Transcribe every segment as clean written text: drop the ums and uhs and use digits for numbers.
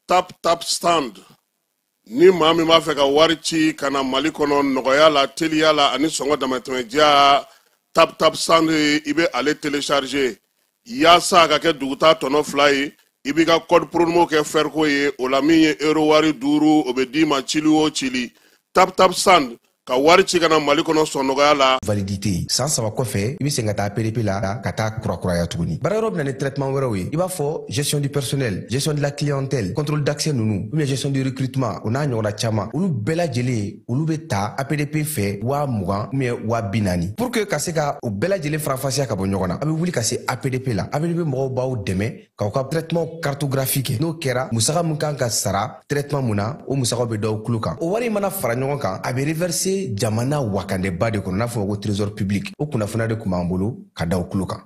Tap Tap Send. Ni maa min b'a fɛ ka wari ci ka na Mali kɔnɔ nɔgɔya la, teliya la ani sɔngɔ damatɛmɛdiya, Tap Tap Send, i bɛ ale télécharger yaasa a ka kɛ dugutaa tɔnɔ 2 ye. I b'i ka code promo kɛ fɛriko ye, o la min ye euro wari 5, o bɛ d'i ma cili o cili. Tap Tap Send, ka wari ci ka na Mali kɔnɔ sɔn nɔgɔya la. Validité san 3 kɔfɛ, i bɛ segin ka taa APDP la ka taa kurakuraya tuguni. Baara yɔrɔ bɛ na ni traitement wɛrɛw ye, i b'a fɔ gestion du personnel, gestion de la clientèle, contrôle d'accès ninnu, ou bien gestion du recrutement, o n'a ɲɔgɔnna caman. Olu bɛɛ lajɛlen, olu bɛ ta APDP fɛ 20 000 ou bien 40 000. Pour que ka se ka o bɛɛ lajɛlen faranfasiya ka bɔ ɲɔgɔn na, a bɛ wuli ka se APDP la. APDP mɔgɔw b'aw dɛmɛ k'aw ka traitement cartographie kɛ. N'o kɛra, musaka min kan ka sara traitement mun na, o musakaw bɛ d'aw tulo kan. O wari mana fara ɲɔgɔn kan, a bɛ reverser jamana wakandeba de kɔnɔ, n'a fɔ ko trésor public. O kunnafoniya de tun b'an bolo ka da o tulo kan.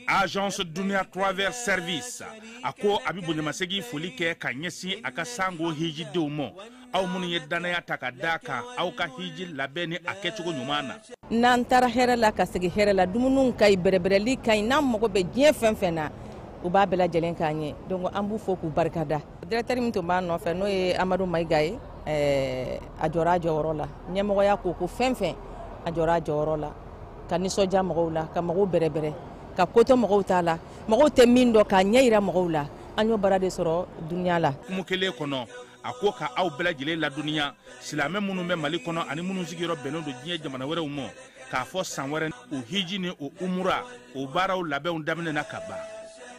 Agence Dunia Travel Service a ko a bɛ bonyamasegin foli kɛ ka ɲɛsin a ka sango hijidenw ma, aw minnu ye danaya ta ka d'a kan aw ka hiji labɛn ni a kɛcogo ɲuman na. N'an taara hɛrɛ la ka segin hɛrɛ la, dumuniw ka ɲi, bɛrɛbɛrɛli ka ɲi, n'an mago bɛ diɲɛ fɛn fɛn na, u b'a bɛɛ lajɛlen k'an ye. Donc an b'u fo k'u barikada. Directeur min tun b'an nɔfɛ, n'o ye Amadu Mayiga ye, a jɔra a jɔyɔrɔ la. Ɲɛmɔgɔya ko ko fɛn fɛn, a jɔra a jɔyɔrɔ la, ka nisɔndiya mɔgɔw la, ka mɔgɔw bɛrɛbɛrɛ, ka ko to mɔgɔw ta la, mɔgɔw tɛ min dɔn k'a ɲɛ yira mɔgɔw la. An y'o baara de sɔrɔ dunuya la. Kumu kelen kɔnɔ, a ko ka aw bɛɛ lajɛlen ladɔnniya, silamɛ minnu bɛ Mali kɔnɔ ani minnu sigiyɔrɔ bɛnnen don diɲɛ jamana wɛrɛw ma, k'a fɔ san wɛrɛ o hiji ni o umura o baaraw labɛnw daminɛna ka ban.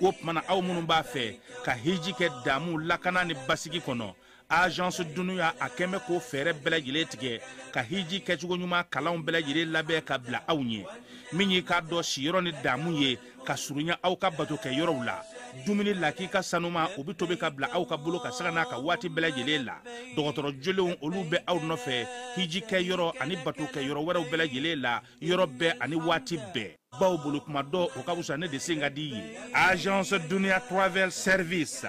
O tuma na, aw minnu b'a fɛ ka hiji kɛ damu, lakana ni basigi kɔnɔ, Agence Dunuya a kɛn bɛ k'o fɛɛrɛ bɛɛ lajɛlen tigɛ ka hiji kɛcogo ɲuman kalanw bɛɛ lajɛlen labɛn ka bila aw ɲɛ. Min y'i k'a dɔn siyɔrɔ ni damu ye ka surunya aw ka bato kɛ yɔrɔw la, dumuni lakika sanuma o bɛ tobi ka bila aw ka bolo ka sanga n'a ka waati bɛɛ lajɛlen la. Dɔgɔtɔrɔ jolenw olu bɛ aw nɔfɛ hiji kɛ yɔrɔ ani bato kɛ yɔrɔ wɛrɛw bɛɛ lajɛlen la, yɔrɔ bɛɛ ani waati bɛɛ. Baw bolo kuma dɔ o ka fisa ne de sen ka di ye. Agence Dunia Travel Service,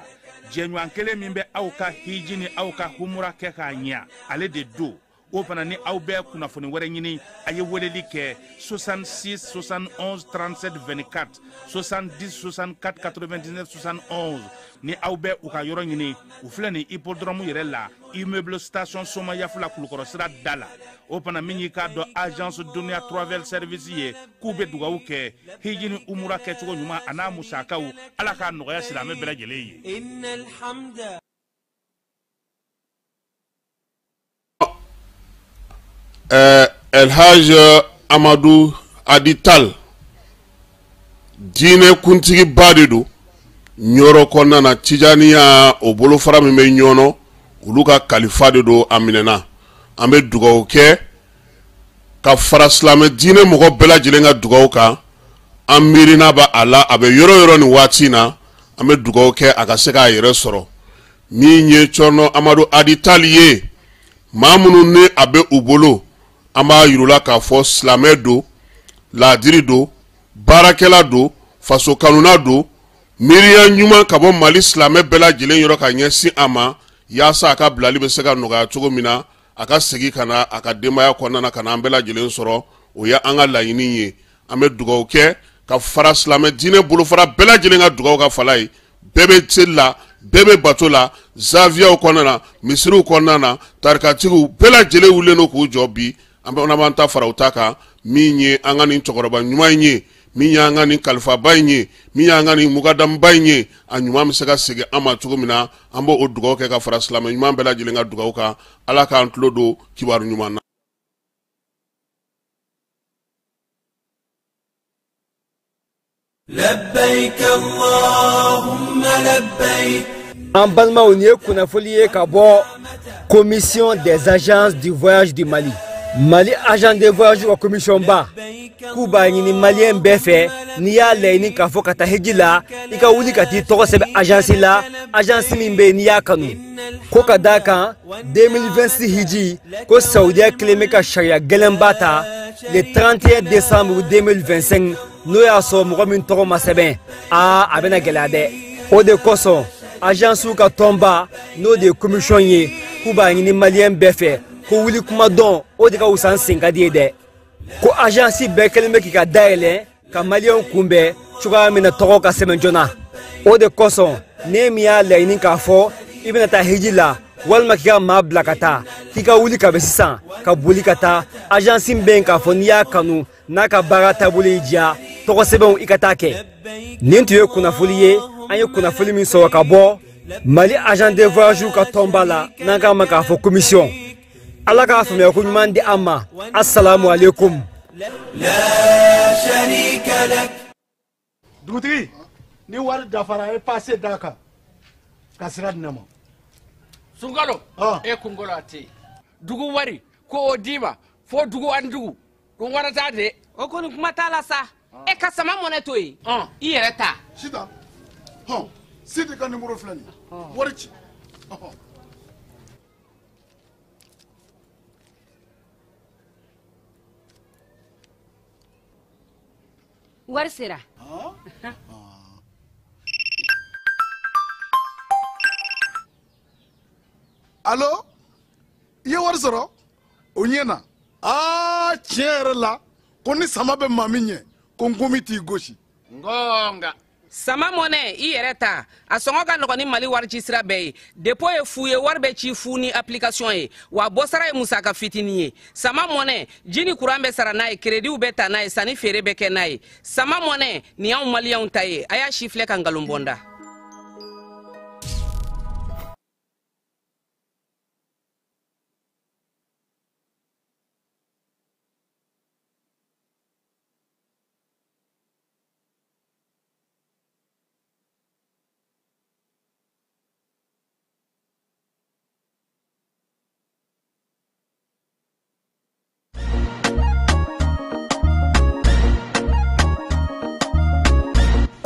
jɛɲɔgɔn kelen min bɛ aw ka hiji ni aw ka humura kɛ k'a ɲɛ, ale de don. O fana ni aw bɛ kunnafoni wɛrɛ ɲini, a ye weleli kɛ 66 71 37 24, 70 64 99 71. Ni aw bɛ u ka yɔrɔ ɲini, u filɛ nin hippodrome yɛrɛ la, immeuble station Somayafula, Kulukɔrɔ sira da la. O fana min y'i k'a dɔn Agence Dunia Travel Service ye, k'u bɛ dugawu kɛ hiji ni umura kɛcogo ɲuman a n'a musakaw, Ala k'a nɔgɔya silamɛ bɛɛ lajɛlen ye. El Hadj Amadou Hady Tall, diinɛ kuntigiba de don Ɲɔrɔ kɔnɔna na. Tijaniya o bolofara min bɛ Ɲɔnɔ, olu ka kalifa de don. A minɛna, an bɛ dugawu kɛ ka fara silamɛ diinɛ mɔgɔ bɛɛ lajɛlen ka dugawu kan. An miirina bɛ a la, a bɛ yɔrɔ yɔrɔ nin waati in na, an bɛ dugawu kɛ a ka se k'a yɛrɛ sɔrɔ. Min ye Cɔrɔnɔ Amadu Hady Tall ye, maa minnu ni a bɛ u bolo, an b'a yir'u la k'a fɔ silamɛ don, laadiri don, baarakɛla don, faso kanuna don. Miiriya ɲuman ka bɔ Mali silamɛ bɛɛ lajɛlen yɔrɔ ka ɲɛsin a ma, yaasa a ka bilali bɛ se ka nɔgɔya cogo min na, a ka segin ka na a ka denbaya kɔnɔna na, ka na an bɛɛ lajɛlen sɔrɔ. O ye an ka laɲini ye. An bɛ dugawu kɛ ka fara silamɛ diinɛ bolofara bɛɛ lajɛlen ka dugawu ka fala ye. Bɛɛ bɛ seli la, bɛɛ bɛ bato la, zaviyaw kɔnɔna na, misiriw kɔnɔna na, tarikatigiw bɛɛ lajɛlen wulilen don k'u jɔ bi. An bɛ b'an ta fara u ta kan. Min ye an ka nin cɛkɔrɔba ɲuman in ye, min y'an ka nin kalifaba in ye, min y'an ka nin mugadamuba in ye, a ɲuman bɛ se ka segin an ma cogo min na, an b'o dugawu kɛ ka fara silamɛ ɲuman bɛɛ lajɛlen ka dugawu kan. Ala k'an tulo don kibaru ɲuman na. Labbaik Allahumma labbaik. An balimaw, nin ye kunnafoli ye ka bɔ Commission des agences du voyage du Mali. Mali agent de voyage ka commission ba k'u b'a ɲini maliyɛn bɛɛ fɛ, n'i y'a laɲini k'a fɔ ka taa hiji la, i ka wuli ka t'i tɔgɔ sɛbɛn agence la, agence min bɛ yen n'i y'a kanu. Ko ka d'a kan 2026 hiji ko Saudiya kelen bɛ ka sariya gɛlɛnba ta le 31 décembre 2025. N'o y'a sɔrɔ mɔgɔ min tɔgɔ ma sɛbɛn, aa, a bɛna gɛlɛya dɛ. O de kosɔn agencew ka tɔnba, n'o de ye commission ye, k'u b'a ɲini maliyɛn bɛɛ fɛ ko wuli kuma dɔn, o de ka wusa n sen ka di ye dɛ. Ko agence bɛɛ kɛlen bɛ k'i ka dayɛlɛ. ka maliyɛnw kunbɛn cogoya min na tɔgɔ ka sɛbɛn joona. O de kosɔn ne min y'a laɲini k'a fɔ i bɛna taa hiji la walima k'i ka maa bila ka taa, k'i ka wuli ka bɛ sisan ka boli ka taa agence min bɛ yen k'a fɔ n'i y'a kanu n'a ka baara taabolo y'i diya, tɔgɔ sɛbɛnw i ka taa kɛ. Nin tun ye kunnafoli ye, an ye kunnafoli min sɔrɔ ka bɔ Mali agent de voyage ka tɔnba la n'an k'a ma k'a fɔ commission. Ala k'a faamuya ko ɲuman di an ma. Assalamu alaikum. Dugutigi, ni wari dafara e passe d'a kan ka sira di ne ma. Sunkalo, e kunkolo a tɛ yen. Dugu wari ko o d'i ma fo dugu ani dugu dun wara t'a de. O kɔni kuma t'a la sa. E ka sama mɔnɛ to yen. I yɛrɛ ta. Sitan, hɔn, Sidi ka numéro filɛ nin ye. Wari ci. Wari sera. Allo, i ye wari sɔrɔ? O ɲɛna. Aa, tiɲɛ yɛrɛ la, ko ni sama bɛ maa min ɲɛ, ko nkomi t'i gosi. Ngonga. Sama mɔnɛ i yɛrɛ ta, a sɔngɔ ka nɔgɔn ni Mali wari ci sira bɛɛ ye. Dépôt ye fu ye, wari bɛ ci fu ni application ye, wa bɔsara ye musaka fitinin ye. Sama mɔnɛ, ji ni kuran bɛ sara n'a ye, crédit bɛ ta n'a ye, sanni feere bɛ kɛ n'a ye. Sama mɔnɛ, nin y'anw maliyɛnw ta ye, a y'a si filɛ ka nkalon bɔ n da.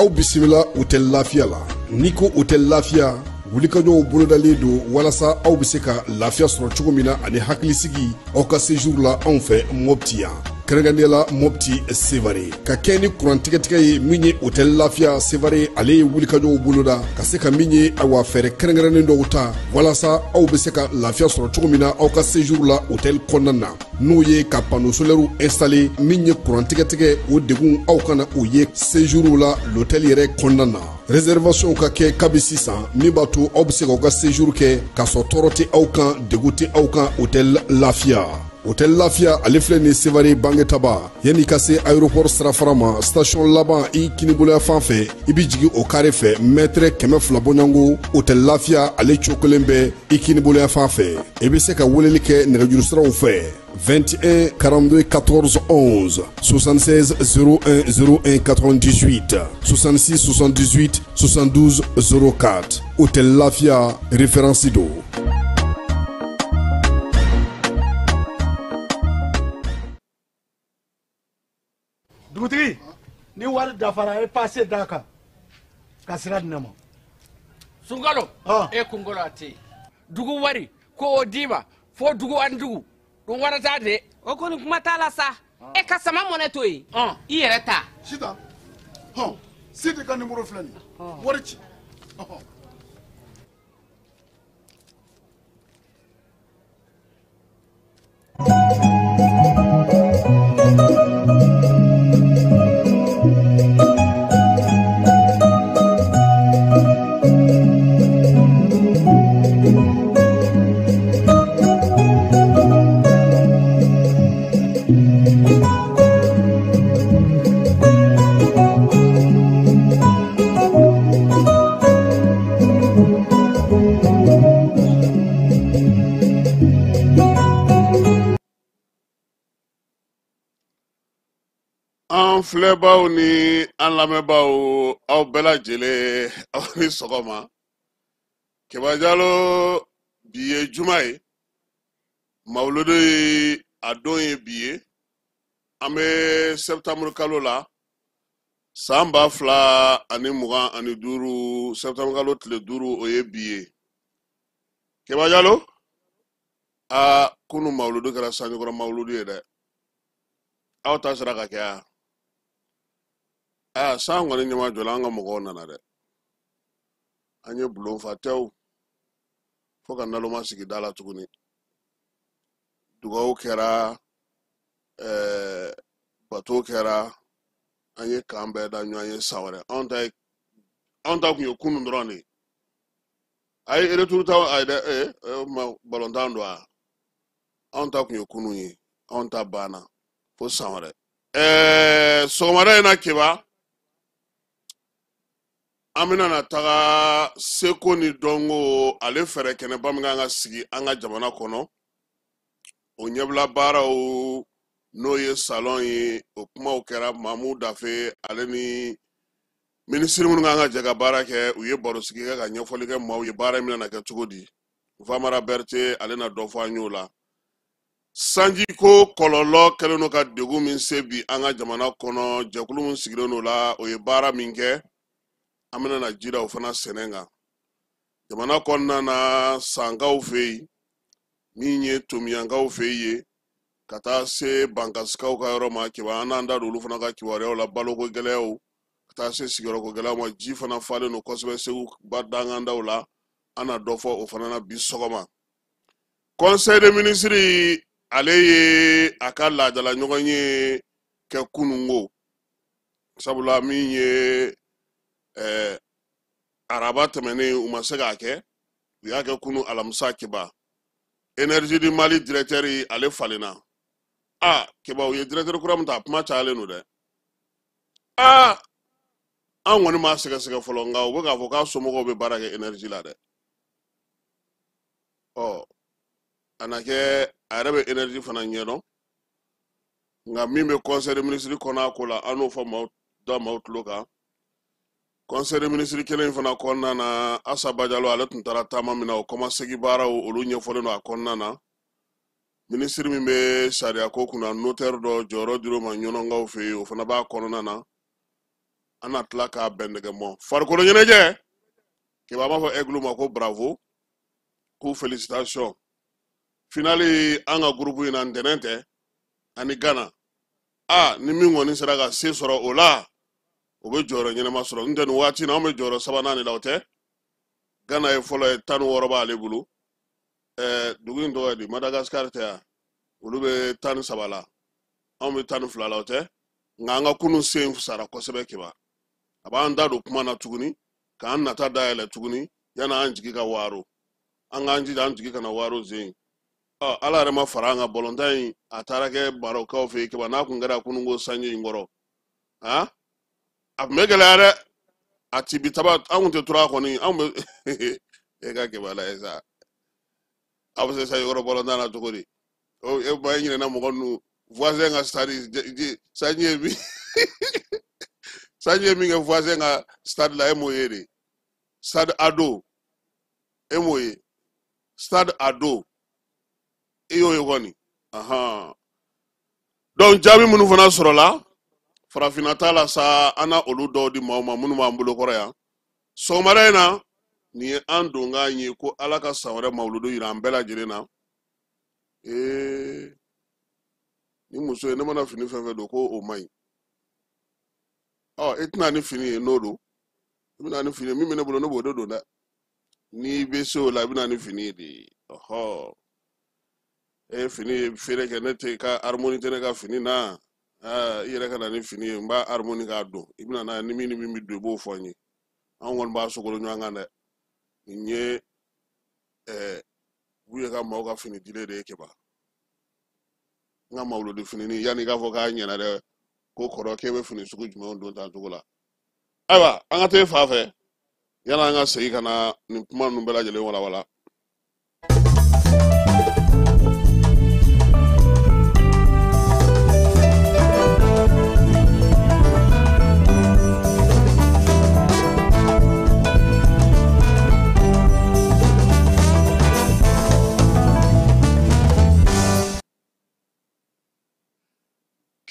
Aw bisimila Hôtel Lafiya la. N'i ko Hôtel Lafiya, wulikajɔw bolodalen don walasa aw bɛ se ka lafiya sɔrɔ cogo min na ani hakilisigi aw ka séjour la anw fɛ Mopti yan, kɛrɛnkɛrɛnnenya la Mopti Sevare. Ka kɛ ni kuran tigɛtigɛ ye min ye Hôtel Lafiya Sevare, ale ye wulikajɔw boloda ka se ka min ye awa fɛɛrɛ kɛrɛnkɛrɛnnen dɔw ta walasa aw bɛ se ka lafiya sɔrɔ cogo min na aw ka séjour la hôtel kɔnɔna na, n'o ye ka panneau solaire installé min ye kuran tigɛtigɛ o degun aw kana o ye séjour la l'hôtel yɛrɛ kɔnɔna na. Réservation ka kɛ kabi sisan min b'a to aw bɛ se k'aw ka séjour kɛ k'a sɔrɔ tɔɔrɔ tɛ aw kan, degun tɛ aw kan Hôtel Lafiya. Hôtel Lafiya ale filɛ nin Sevare Bangetaba, yanni ka se aéroport sirafara ma, station laban i kiniboloya fan fɛ, i bɛ jigin o carré fɛ mètre 200 bɔɲɔgɔnko. Hôtel Lafiya ale cokolen bɛ i kiniboloya fan fɛ. I bɛ se ka weleli kɛ nɛgɛjuru siraw fɛ 21 42 14 11, 76 01 01 98, 66 78 72 04. Hôtel Lafiya référence don. Dugutigi, ni wari dafara e passe d'a kan ka sira di ne ma. Sunkalo, e kunkolo a tɛ yen. Dugu wari ko o d'i ma fo dugu ani dugu dun wara t'a de. O kɔni kuma t'a la sa. E ka sama mɔnɛ to yen. I yɛrɛ ta. Sitan, hɔn, Sidi ka numéro filɛ nin ye. Wari ci. An filɛbaw ni an lamɛnbaw, aw bɛɛ lajɛlen aw ni sɔgɔma. Keba Jalo, bi ye juma ye, mawuludu ye a don ye bi ye. An bɛ septembre kalo la, san 2025, septembre kalo tile 5 o ye bi ye. Keba Jalo, a kunu mawuludu kɛra sanjukɔrɔ mawuludu ye dɛ. Aw ta sera ka kɛ yan. Aa, san kɔni ɲɛmajɔla an ka mɔgɔw nana dɛ. An ye bulon fa tɛw fo ka naloma sigi da la tuguni. Dugawu kɛra, bato kɛra, An ye k'an bɛɛ da ɲɔgɔn ye san wɛrɛ. Anw ta kun ye kunun dɔrɔn de ye. A ye retour ta a ye dɛ, ma balontan don wa? Anw ta kun ye kunun ye, anw ta banna fo san wɛrɛ. Sɔgɔmada in na Keba, an bɛna na taga seko ni dɔnko ale fɛɛrɛ kɛnɛba min kan ka sigi an ka jamana kɔnɔ, o ɲɛbila baaraw n'o ye salon ye, o kumaw kɛra Mamu Dafe ale ni minisiri minnu kan ka jɛ ka baara kɛ, u ye barosigi kɛ ka ɲɛfɔli kɛ maaw ye baara in bɛna na kɛ cogo di. Famara Berete ale na dɔ fɔ an y'o la. Sanjiko kɔlɔlɔ kɛlen don ka degun min se bi an ka jamana kɔnɔ, jɛkulu min sigilen don la, o ye baara min kɛ, an bɛna na ji da o fana sɛnɛ kan. Jamana kɔnɔna na, Sankaw fɛ yen, min ye Tomiyankaw fɛ yen, ka taa se Bankasikaw ka yɔrɔ ma, Keba, an n'an da don olu fana ka kibaruyaw la, baloko gɛlɛyaw, ka taa se sigiyɔrɔko gɛlɛyaw ma, ji fana falen don kosɛbɛ Segu ba dangandaw la, an na dɔ fɔ o fana na bi sɔgɔma. Conseil des ministres ale ye a ka laadala ɲɔgɔn ye kɛ kununko, sabula min ye araba tɛmɛnen u ma se k'a kɛ, u y'a kɛ kunu alamisa. Keba, Énergie du Mali directeur ale falenna. A Keba, u ye directeur kura min ta, a kuma cayalen don dɛ. A an kɔni m'a sɛgɛsɛgɛ fɔlɔ, nka u bɛ k'a fɔ k'a somɔgɔw bɛ baara kɛ énergie la dɛ. Ɔ a na kɛ a yɛrɛ bɛ énergie fana ɲɛdɔn, nka min bɛ conseil des ministres kɔnɔ a ko la, an n'o fɔ maaw da maaw tulo kan. Conseil des ministres kelen in fana kɔnɔna na, Asa Bajalo ale tun taara taama min na, o kɔmasegin baaraw olu ɲɛfɔlen don a kɔnɔna na. Minisiri min bɛ sariya ko kunna, notaire dɔ jɔyɔrɔ dir'o ma Ɲɔnɔnkaw fɛ yen, o fana b'a kɔnɔna na. An na tila k'a bɛn nɛgɛ mɔ. Farikolo ɲɛnajɛ, Keba, b'a fɔ Aigle ma ko bravo, ko félicitation. Finale an ka groupe in na, ntɛnɛn tɛ ani Ghana. A ni min kɔni sera ka se sɔrɔ o la, o bɛ jɔyɔrɔ ɲɛnama sɔrɔ. N tɛ nin waati in na, anw bɛ jɔyɔrɔ sabanan de la, o tɛ. Ghana ye fɔlɔ ye, 16 b'ale bolo. Dugu in tɔgɔ ye di, Madagascar tɛ yan, olu bɛ 13 la, anw bɛ 12 la, o tɛ. Nka an ka kunun sen sara kosɛbɛ Keba. A b'an da don kuma na tuguni, k'an nata dayɛlɛ tuguni, yanni an jigi ka waaro. An k'an jija an jigi kana waaro zen. Ɔ Ala yɛrɛ ma fara an kan, balontan in a taara kɛ Marɔkaw fɛ yen Keba, n'a kun kɛra kununko sanji in kɔrɔ, han, a tun bɛ gɛlɛya dɛ. A ti bi taba, an kun tɛ tura kɔni, anw bɛ e ka Keba lajɛ sa, aw bɛ se sanji kɔrɔ balontan na cogo di? O e ba e ɲinɛna mɔgɔ ninnu voisin ka stade, sanji ye min sanji ye min kɛ voisin ka stade la, e m'o ye de? Stade Ado, e m'o ye? Stade Ado, e y'o ye kɔni? Ahan. Donc jaabi minnu fana sɔrɔla farafinna ta la sa, an na olu dɔw di maaw ma minnu b'an bolo kɔrɔ yan sɔgɔmada in na. Nin ye an donkan ye, ko Ala ka san wɛrɛ mawuludu yira an bɛɛ lajɛlen na. Ni muso ye ne mana fini fɛn fɛn don ko o man ɲi, ɔ e tɛna ni fini ye n'o don, i bɛna ni fini ye min bɛ ne bolo, ne b'o de don dɛ. N'i bɛ se o la, i bɛna ni fini ye de. Ɔhɔ, e ye fini ye feere kɛ, ne tɛ ka harmonie tɛ ne ka fini na. I yɛrɛ ka na ni fini ye, n b'a harmonie k'a don. I bɛna n'a ye, ni min ni min bɛ don, i b'o fɔ n ye. Anw kɔni b'a sogolo ɲɔgɔn kan dɛ. Nin ye u ye ka maaw ka fini dilen de ye Keba. N ka mawuludi fini, yanni i k'a fɔ k'a ɲɛna dɛ, ko kɔrɔ k'e bɛ fini sugu jumɛnw don tan cogo la. Ayiwa, an ka t'e fa fɛ yanni an ka segin ka na nin kuma ninnu bɛɛ lajɛlen walawala.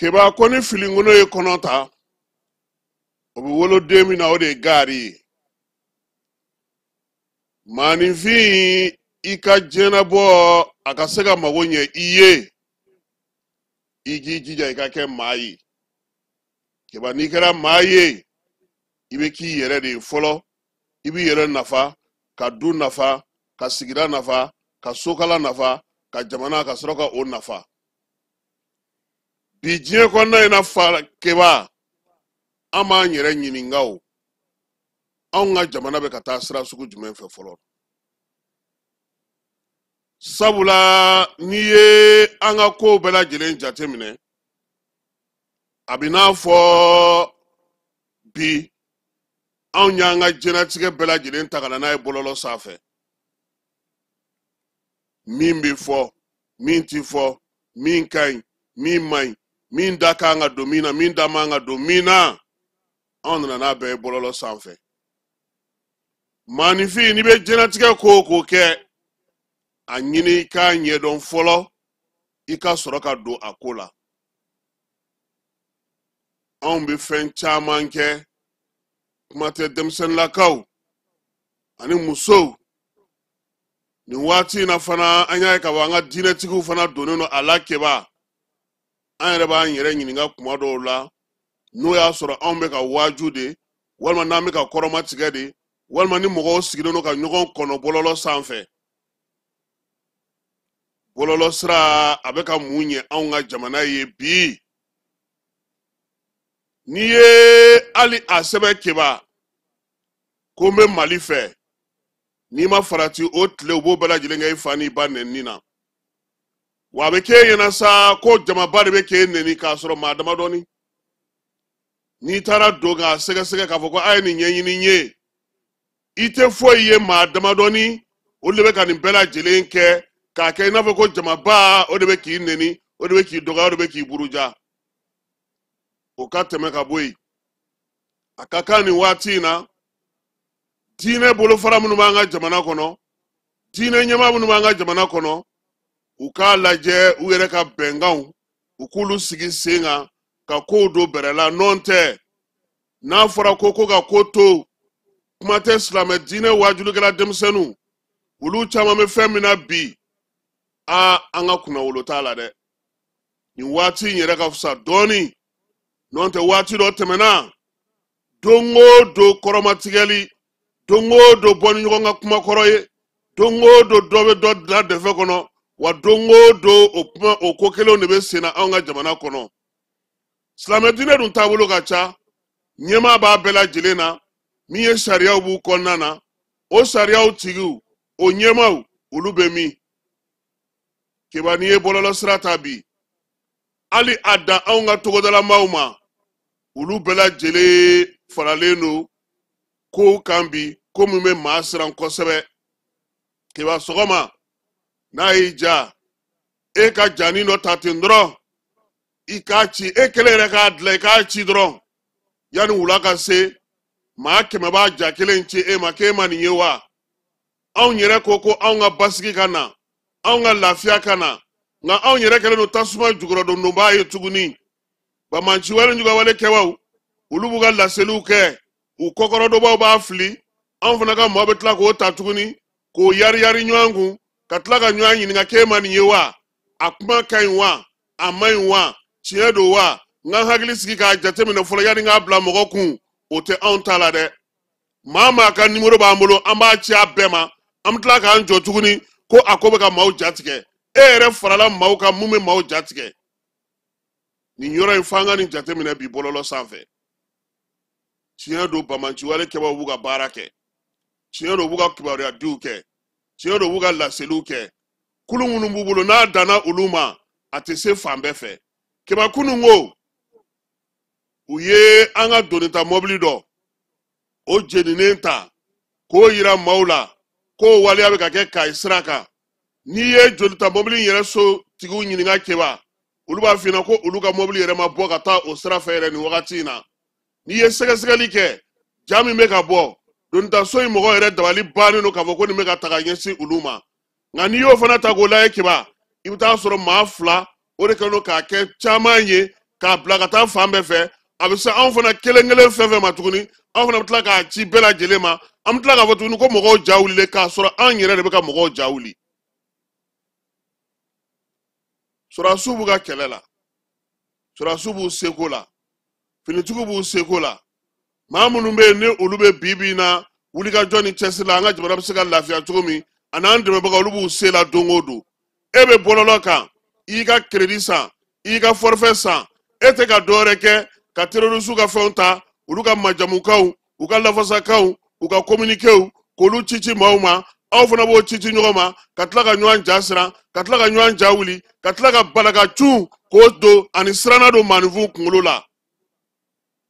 Keba, ko ni filinkolon ye kɔnɔ ta, o bɛ wolo den min na, o de ye gaari ye. Maaninfin, i ka diɲɛnabɔ a ka se ka mago ɲɛ i ye, i k'i jija i ka kɛ maa ye. Keba, n'i kɛra maa ye, i bɛ k'i yɛrɛ de ye fɔlɔ. I b'i yɛrɛ nafa, ka du nafa, ka sigida nafa, ka sokala nafa, ka jamana ka sɔrɔ ka o nafa. Bi diɲɛ kɔnɔna in na, fa Keba, An b'an yɛrɛ ɲininka o, anw ka jamana bɛ ka taa sira sugu jumɛn fɛ fɔlɔ? Sabula n'i ye an ka kow bɛɛ lajɛlen jateminɛ, a bɛ n'a fɔ bi anw y'an ka diɲɛlatigɛ bɛɛ lajɛlen ta ka na n'a ye bɔlɔlɔ sanfɛ. Min bɛ fɔ, min ti fɔ, min ka ɲi, min man ɲi, min da kan ka don min na, min da man ka don min na, anw nana n'a bɛɛ ye bɔlɔlɔ sanfɛ. Maaninfin, n'i bɛ diɲɛlatigɛ ko o ko kɛ, a ɲini i k'a ɲɛdɔn fɔlɔ, i ka sɔrɔ ka don a ko la. Anw bɛ fɛn caman kɛ, kuma tɛ denmisɛnninlakaw ani musow. Nin waati in na fana, an y'a ye k'a fɔ an ka diinɛtigiw fana donnen don a la keba. An yɛrɛ b'an yɛrɛ ɲininka kuma dɔw la, n'o y'a sɔrɔ anw bɛ ka waaju de, walima n'an bɛ ka kɔrɔmatigɛ de, walima ni mɔgɔw sigilen don ka ɲɔgɔn kɔnɔ bɔlɔlɔ sanfɛ. Bɔlɔlɔ sira a bɛ ka mun ɲɛ anw ka jamana ye bi? N'i ye hali a sɛbɛn keba ko n bɛ Mali fɛ, n'i ma farati o tile, u b'o bɛɛ lajɛlen kɛ i fa n'i ba nɛnini na. Wa a bɛ k'e ɲɛna sa ko jamaba de bɛ k'e nɛni, k'a sɔrɔ maa damadɔni. N'i taara don k'a sɛgɛsɛgɛ k'a fɔ ko a ye nin ɲɛɲini n ye, i tɛ foyi ye. Maa damadɔni, olu de bɛ ka nin bɛɛ lajɛlen kɛ k'a kɛ i n'a fɔ ko jamaba o de bɛ k'i nɛni, o de bɛ k'i dɔgɔya, o de bɛ k'i buruja. O ka tɛmɛ ka bɔ yen, a ka kan nin waati in na, diinɛ bolofara minnu b'an ka jamana kɔnɔ, diinɛ ɲɛmaa minnu b'an ka jamana kɔnɔ, u k'a lajɛ u yɛrɛ ka bɛnkanw, u k'olu sigi sen kan ka kow don bɛrɛ la. Nɔn tɛ, n'a fɔra ko ka ko to, kuma tɛ silamɛ diinɛ waajulikɛla denmisɛnninw, olu caman bɛ fɛn min na bi, aa, an ka kunnawolo t'a la dɛ. Nin waati in yɛrɛ ka fisa dɔɔni. Nɔn tɛ, waati dɔ tɛmɛna, don o don kɔrɔmatigɛli, don o don bɔ ni ɲɔgɔn ka kuma kɔrɔ ye, don o don dɔ bɛ dɔ bila dɛfɛ kɔnɔ, wa don o don o kuma o ko kelenw de bɛ sen na anw ka jamana kɔnɔ. Silamɛ diinɛ dun taabolo ka ca, ɲɛmaa b'a bɛɛ lajɛlen na, min ye sariyaw b'u kɔnɔna na. O sariyaw tigiw, o ɲɛmaaw, olu bɛ min? Keba, n'i ye bɔlɔlɔ sira ta bi, hali a dan anw ka togodalamaw ma, olu bɛɛ lajɛlen faralen don kow kan bi, ko min bɛ maa siran kosɛbɛ. Keba, sɔgɔma n'a y'i ja, e ka jani dɔ ta ten dɔrɔn, i k'a ci, e kelen yɛrɛ k'a dilan, i k'a ci dɔrɔn, yanni wula ka se, maa 100 b'a ja kelen ci e ma k'e ma nin ye wa? Anw yɛrɛ ko ko anw ka basigi ka na, anw ka lafiya ka na, nka anw yɛrɛ kɛlen don tasuma jukɔrɔdondonbaa ye tuguni. Banbaanciwale jugawale kɛbaw, olu b'u ka laseliw kɛ, u kɔkɔrɔdonbaw b'a fili, anw fana ka maaw bɛ tila k'o ta tuguni k'o yari yari ɲɔgɔn kun, ka tila ka ɲɔgɔn ɲininka k'e ma nin ye wa? A kuma ka ɲi wa? A man ɲi wa? Tiɲɛ don wa? N ka hakili sigi k'a jateminɛ fɔlɔ yanni n k'a bila mɔgɔ kun. O tɛ anw ta la dɛ. Maa maa ka nimoro b'an bolo, an b'a ci a bɛɛ ma. An bɛ tila k'an jɔ tuguni ko a ko bɛ ka maaw jatigɛ. E yɛrɛ farala maaw kan mun bɛ maaw jatigɛ. Nin yɔrɔ in, f'an ka nin jateminɛ bi bɔlɔlɔ sanfɛ. Tiɲɛ don, banbaanciwale kɛbaw b'u ka baara kɛ, tiɲɛ don, u b'u ka kibaruya diw kɛ, tiɲɛ don, u b'u ka laseliw kɛ. Kulu minnu b'u bolo, n'a danna olu ma, a tɛ se fan bɛɛ fɛ. Keba, kunun ko u ye an ka donita mɔbili dɔ o jeninen ta k'o yira maaw la k'o waleya bɛ ka kɛ Kayi sira kan. N'i ye jolita mɔbili in yɛrɛ so tigiw ɲininka keba, olu b'a f'i ɲɛna ko olu ka mɔbili yɛrɛ ma bɔ ka taa o sira fɛ yɛrɛ nin wagati in na. N'i ye sɛgɛsɛgɛli kɛ, ja min bɛ ka bɔ donitaso in mɔgɔ yɛrɛ dabali bannen don k'a fɔ ko nin bɛ ka ta ka ɲɛsin olu ma. Nka n'i y'o fana ta k'o lajɛ keba, i bɛ taa sɔrɔ maa fila o de kɛlen don k'a kɛ caman ye k'a bila ka taa fan bɛɛ fɛ. A bɛ se anw fana kelen kelen fɛn fɛn ma tuguni, anw fana bɛ tila k'a ci bɛɛ lajɛlen ma. An bɛ tila k'a fɔ tuguni ko mɔgɔw ja wulilen, k'a sɔrɔ anw yɛrɛ de bɛ ka mɔgɔw ja wuli. Sɔrɔdasiw b'u ka kɛlɛ la, sɔrɔdasiw b'u seko la, finitigiw b'u seko la. Maa minnu bɛ yen ni olu bɛ bi bi in na wulikajɔ ni cɛsiri la, an ka jamana bɛ se ka lafiya cogo min, a n'an dɛmɛbagaw, olu b'u se la don o don. E bɛ bɔlɔlɔ kan, i y'i ka crédit san, i y'i ka forfait san, e tɛ ka dɔwɛrɛ kɛ ka terroriste ka fɛnw ta. Olu ka majamukanw, u ka lafasakanw, u ka communiquéw, k'olu ci ci maaw ma. Aw fana b'o ci ci ɲɔgɔn ma, ka tila ka ɲɔgɔn ja siran, ka tila ka ɲɔgɔn ja wuli, ka tila ka bala ka cun k'o don ani siranna don maaninfinw kunkolo la.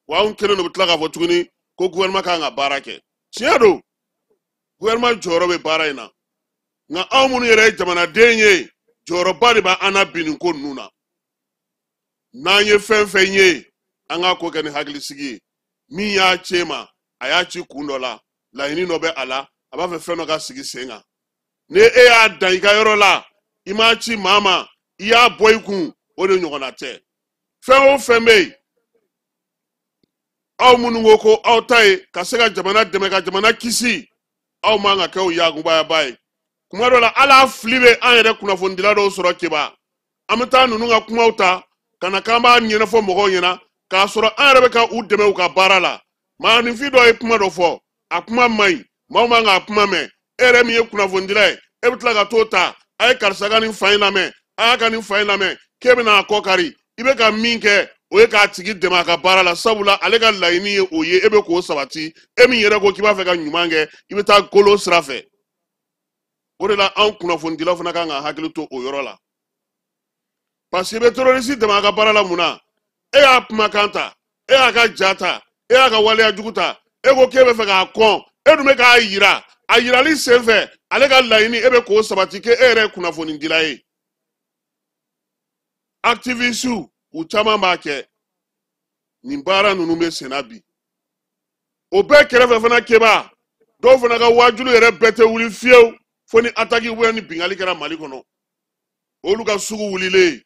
Wa anw kelen de bɛ tila k'a fɔ tuguni ko gouvernement kan ka baara kɛ. Tiɲɛ don, gouvernement jɔyɔrɔ bɛ baara in na, nka anw minnu yɛrɛ ye jamanaden ye, jɔyɔrɔba de b'an na bi nin ko ninnu na. N'an ye fɛn fɛn ye, an k'a ko kɛ ni hakilisigi ye. Min y'a ci ma, a y'a ci kun dɔ la, laɲini dɔ bɛ a la, a b'a fɛ fɛn dɔ ka sigi sen kan. Ni e y'a dan i ka yɔrɔ la, i m'a ci maa ma, i y'a bɔ i kun, o de ɲɔgɔnna tɛ. Fɛn o fɛn bɛ yen, aw minnu ko ko aw ta ye ka se ka jamana dɛmɛ, ka jamana kisi, aw man ka kɛ o yakubayaba ye. Kuma dɔ la, hali a fili bɛ an yɛrɛ kunnafonidila dɔw sɔrɔ Keba. An bɛ taa ninnu ka kumaw ta ka na k'an b'a ɲɛnafɔ mɔgɔw ɲɛna, k'a sɔrɔ an yɛrɛ bɛ ka u dɛmɛ u ka baara la. Maaninfin dɔ ye kuma dɔ fɔ, a kuma man ɲi, maaw man k'a kuma mɛn. E yɛrɛ min ye kunnafonidila ye, e bɛ tila ka t'o ta, a ye karisa ka nin fa in lamɛn, a y'a ka nin fa in lamɛn, k'e bɛna a kɔ kari. I bɛ ka min kɛ, o ye k'a tigi dɛmɛ a ka baara la, sabula ale ka laɲini ye o ye, e bɛ k'o sabati. E min yɛrɛ ko k'i b'a fɛ ka ɲuman kɛ, i bɛ taa golo sira fɛ. O de la anw kunnafonidilaw fana kan ka hakili to o yɔrɔ la, parce que i bɛ terroriste dɛmɛ a ka baara la mun na? E y'a kumakan ta, e y'a ka ja ta, e y'a ka waleya jugu ta, e ko k'e bɛ fɛ k'a kɔn, e dun bɛ k'a yira. A yirali senfɛ, ale ka laɲini e bɛ k'o sabati, k'e yɛrɛ ye kunnafonidila ye. Activiste u caman b'a kɛ. Nin baara ninnu bɛ senna bi. O bɛɛ kɛrɛfɛ fana Keba, dɔw fana ka waajulu yɛrɛ bɛɛ tɛ wuli fiyewu fo ni attaque ou ni bingali kɛra Mali kɔnɔ. Olu ka sugu wulilen,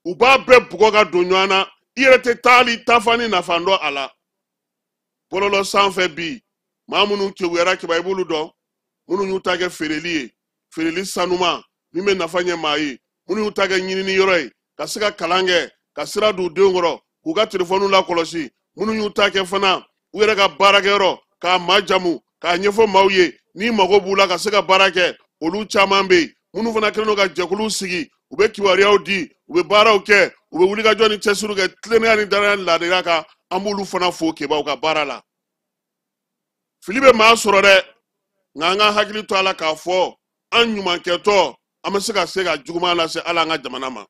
u b'a bɛɛ bugɔ ka don ɲɔgɔn na, i yɛrɛ tɛ taali tafa ni nafa dɔn a la. Bɔlɔlɔ sanfɛ bi, maa minnu keguyara Keba, i b'olu dɔn, minnu y'u ta kɛ feereli ye, feereli sanuma min bɛ nafa ɲɛ maa ye, minnu y'u ta kɛ ɲinini yɔrɔ ye, ka se ka kalan kɛ, ka sira don u denw kɔrɔ, k'u ka telefɔniw lakɔlɔsi, minnu y'u ta kɛ fana u yɛrɛ ka baarakɛyɔrɔ k'a majamu, k'a ɲɛfɔ maaw ye n'i mago b'u la ka se ka baara kɛ, olu caman bɛ yen. Minnu fana kɛlen don ka jɛkuluw sigi, u bɛ kibaruyaw di, u bɛ baaraw kɛ, u bɛ wulikajɔ ni cɛsiriw kɛ tilennenya ni danaya ni laadiriya kan, an b'olu fana fo Keba u ka baara la. Fili bɛ maa sɔrɔ dɛ, nka an ka hakili to a la k'a fɔ an ɲumankɛtɔ an bɛ se ka se ka juguman lase hali an ka jamana ma.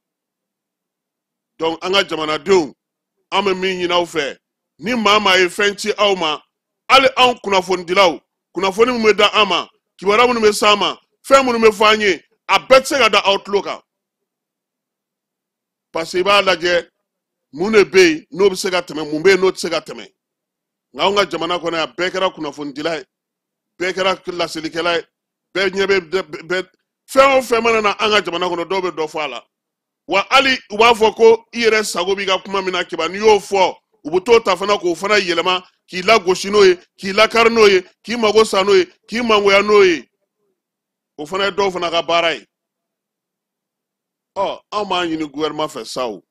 Donc an ka jamanadenw, an bɛ min ɲini aw fɛ, ni maa maa ye fɛn ci aw ma, hali anw kunnafonidilaw, kunnafoni min bɛ da an ma, kibaruya minnu bɛ s'an ma, fɛn minnu bɛ fɔ an ye, a bɛɛ tɛ se ka da aw tulo kan. Parce que i b'a lajɛ mun de bɛ yen n'o bɛ se ka tɛmɛ, mun bɛ yen n'o tɛ se ka tɛmɛ. Nka anw ka jamana kɔnɔ yan, bɛɛ kɛra kunnafonidila ye, bɛɛ kɛra laselikɛla ye, bɛɛ ɲɛ bɛ bɛɛ fɛn o fɛn mana na an ka jamana kɔnɔ, dɔw bɛ dɔ fɔ a la. Wa hali u b'a fɔ ko i yɛrɛ sago b'i ka kuma min na Keba, n'i y'o fɔ, u bɛ t'o ta fana k'o fana yɛlɛma k'i lagosi n'o ye, k'i lakari n'o ye, k'i mago sa n'o ye, k'i mangoya n'o ye. O fana ye dɔw fana ka baara ye. Ɔ, anw b'a ɲini gouvernement fɛ sa, o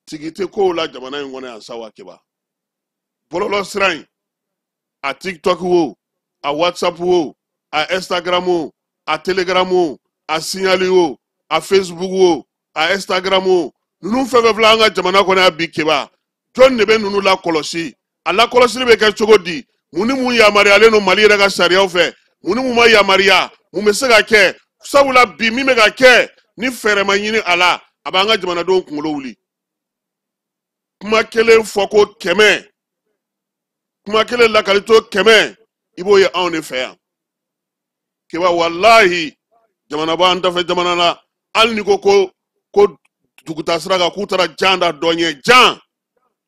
tigi tɛ kow la jamana in kɔnɔ yan sa wa Keba. Bɔlɔlɔ sira in, a TikTok wo, a WhatsApp wo, a Instagram wo, a Telegram wo, a Signal wo, a Facebook wo, a Instagram wo, ninnu fɛn fɛn filɛ an ka jamana kɔnɔ yan bi Keba, jɔn de bɛ ninnu lakɔlɔsi? A lakɔlɔsili bɛ kɛ cogo di? Mun ni mun yamaruyalen don Mali yɛrɛ ka sariyaw fɛ? Mun ni mun ma yamaruya? Mun bɛ se ka kɛ? Sabula bi min bɛ ka kɛ, ni fɛɛrɛ ma ɲini a la, a b'an ka jamanadenw kunkolo wuli. Kuma kelen fɔ ko 100, kuma kelen lakalito 100, i b'o ye anw de fɛ yan Keba. Walahi, jamana b'an dafɛ jamana na, hali n'i ko ko duguta sira kan k'u taara jan da dɔ ɲɛ, jan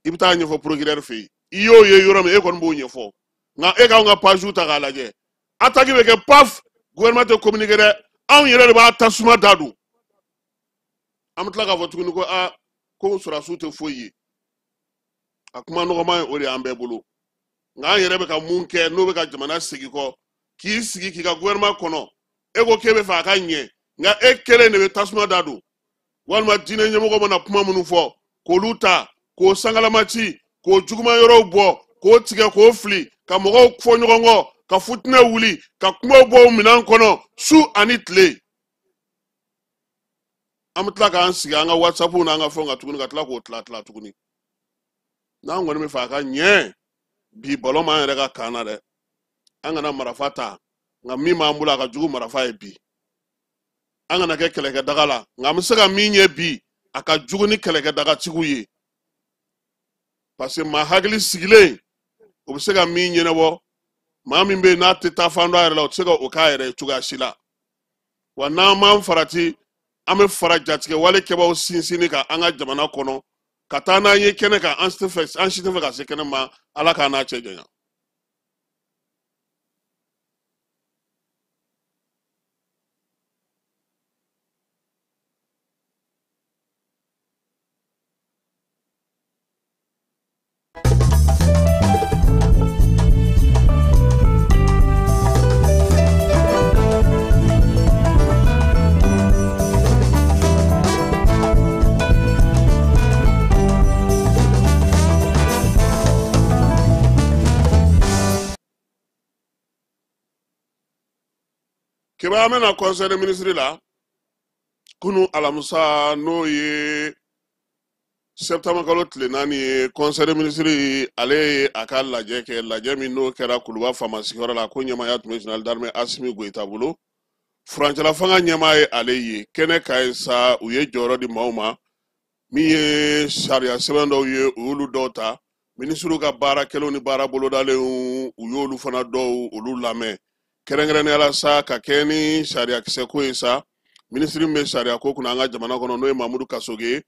i bɛ taa ɲɛfɔ procureur fɛ yen. I y'o ye yɔrɔ min, e kɔni b'o ɲɛfɔ. Nka e k'anw ka page ta k'a lajɛ, attaque bɛ kɛ paf, gouvernement tɛ communiquer dɛ, anw yɛrɛ de b'a tasuma da don. An bɛ tila k'a fɔ tuguni ko aa, ko sɔrɔdasiw tɛ foyi ye. A kuma nɔgɔman ye o de y'an bɛɛ bolo. Nka an yɛrɛ bɛ ka mun kɛ n'o bɛ ka jamana segin kɔ? K'i sigi k'i ka gouvernement kɔnɔ, e ko k'e bɛ fɛ a ka ɲɛ, nka e kelen de bɛ tasuma da don. Walima diinɛ ɲɛmɔgɔ mana kuma minnu fɔ, k'olu ta k'o sangalama ci, k'o juguman yɔrɔw bɔ, k'o tigɛ k'o fili, ka mɔgɔw fɔ ɲɔgɔn kɔ, ka futinɛ wuli, ka kumaw bɔ o minɛn kɔnɔ su ani tile. An bɛ tila k'an sigi an ka WhatsApp n'an ka fɛnw kan tuguni, ka tila k'o tila tila tuguni. N'an kɔni bɛ fɛ a ka ɲɛ bi, ballon b'an yɛrɛ ka kan na dɛ. An kana marafa ta, nka min b'an bolo a ka jugu marafa ye bi. An kana kɛ kɛlɛkɛdaga la, nka an bɛ se ka min ɲɛ bi, a ka jugu ni kɛlɛkɛdagatigiw ye. Parce que maa hakili sigilen, o bɛ se ka min ɲɛnabɔ, maa min bɛ yen n'a tɛ taa fan dɔn a yɛrɛ la, o tɛ se ka o k'a yɛrɛ ye cogoya si la. Wa n'an m'an farati, an bɛ fara jatigɛ wale kɛbaaw sinsinni kan an ka jamana kɔnɔ, ka taa n'an ye kɛnɛ kan, an si tɛ fɛ ka se kɛnɛ ma. Ala k'an n'a cɛ janya. Keba, an bɛna conseil des ministres la kunu alamisa, n'o ye septembre kalo tile 4 ye. Conseil des ministres, ale ye a ka lajɛ kɛ, lajɛ min n'o kɛra Kuluba faama sigiyɔrɔ la, ko ɲɛmaaya tun bɛ général d'armée Asimi Goyita bolo, furancɛla fanga ɲɛmaa ye ale ye. Kɛnɛ ka ye sa, u ye jɔyɔrɔ di maaw ma min ye sariya sɛbɛn dɔw ye, u y'olu dɔw ta. Minisiriw ka baara kɛlenw ni baara bolodalenw, u y'olu fana dɔw olu lamɛn. Kɛrɛnkɛrɛnnenya la sa, ka kɛ ni sariyakisɛ ko ye sa, minisiri min bɛ sariya ko kunna an ka jamana kɔnɔ, n'o ye Mamudu Kasoge ye,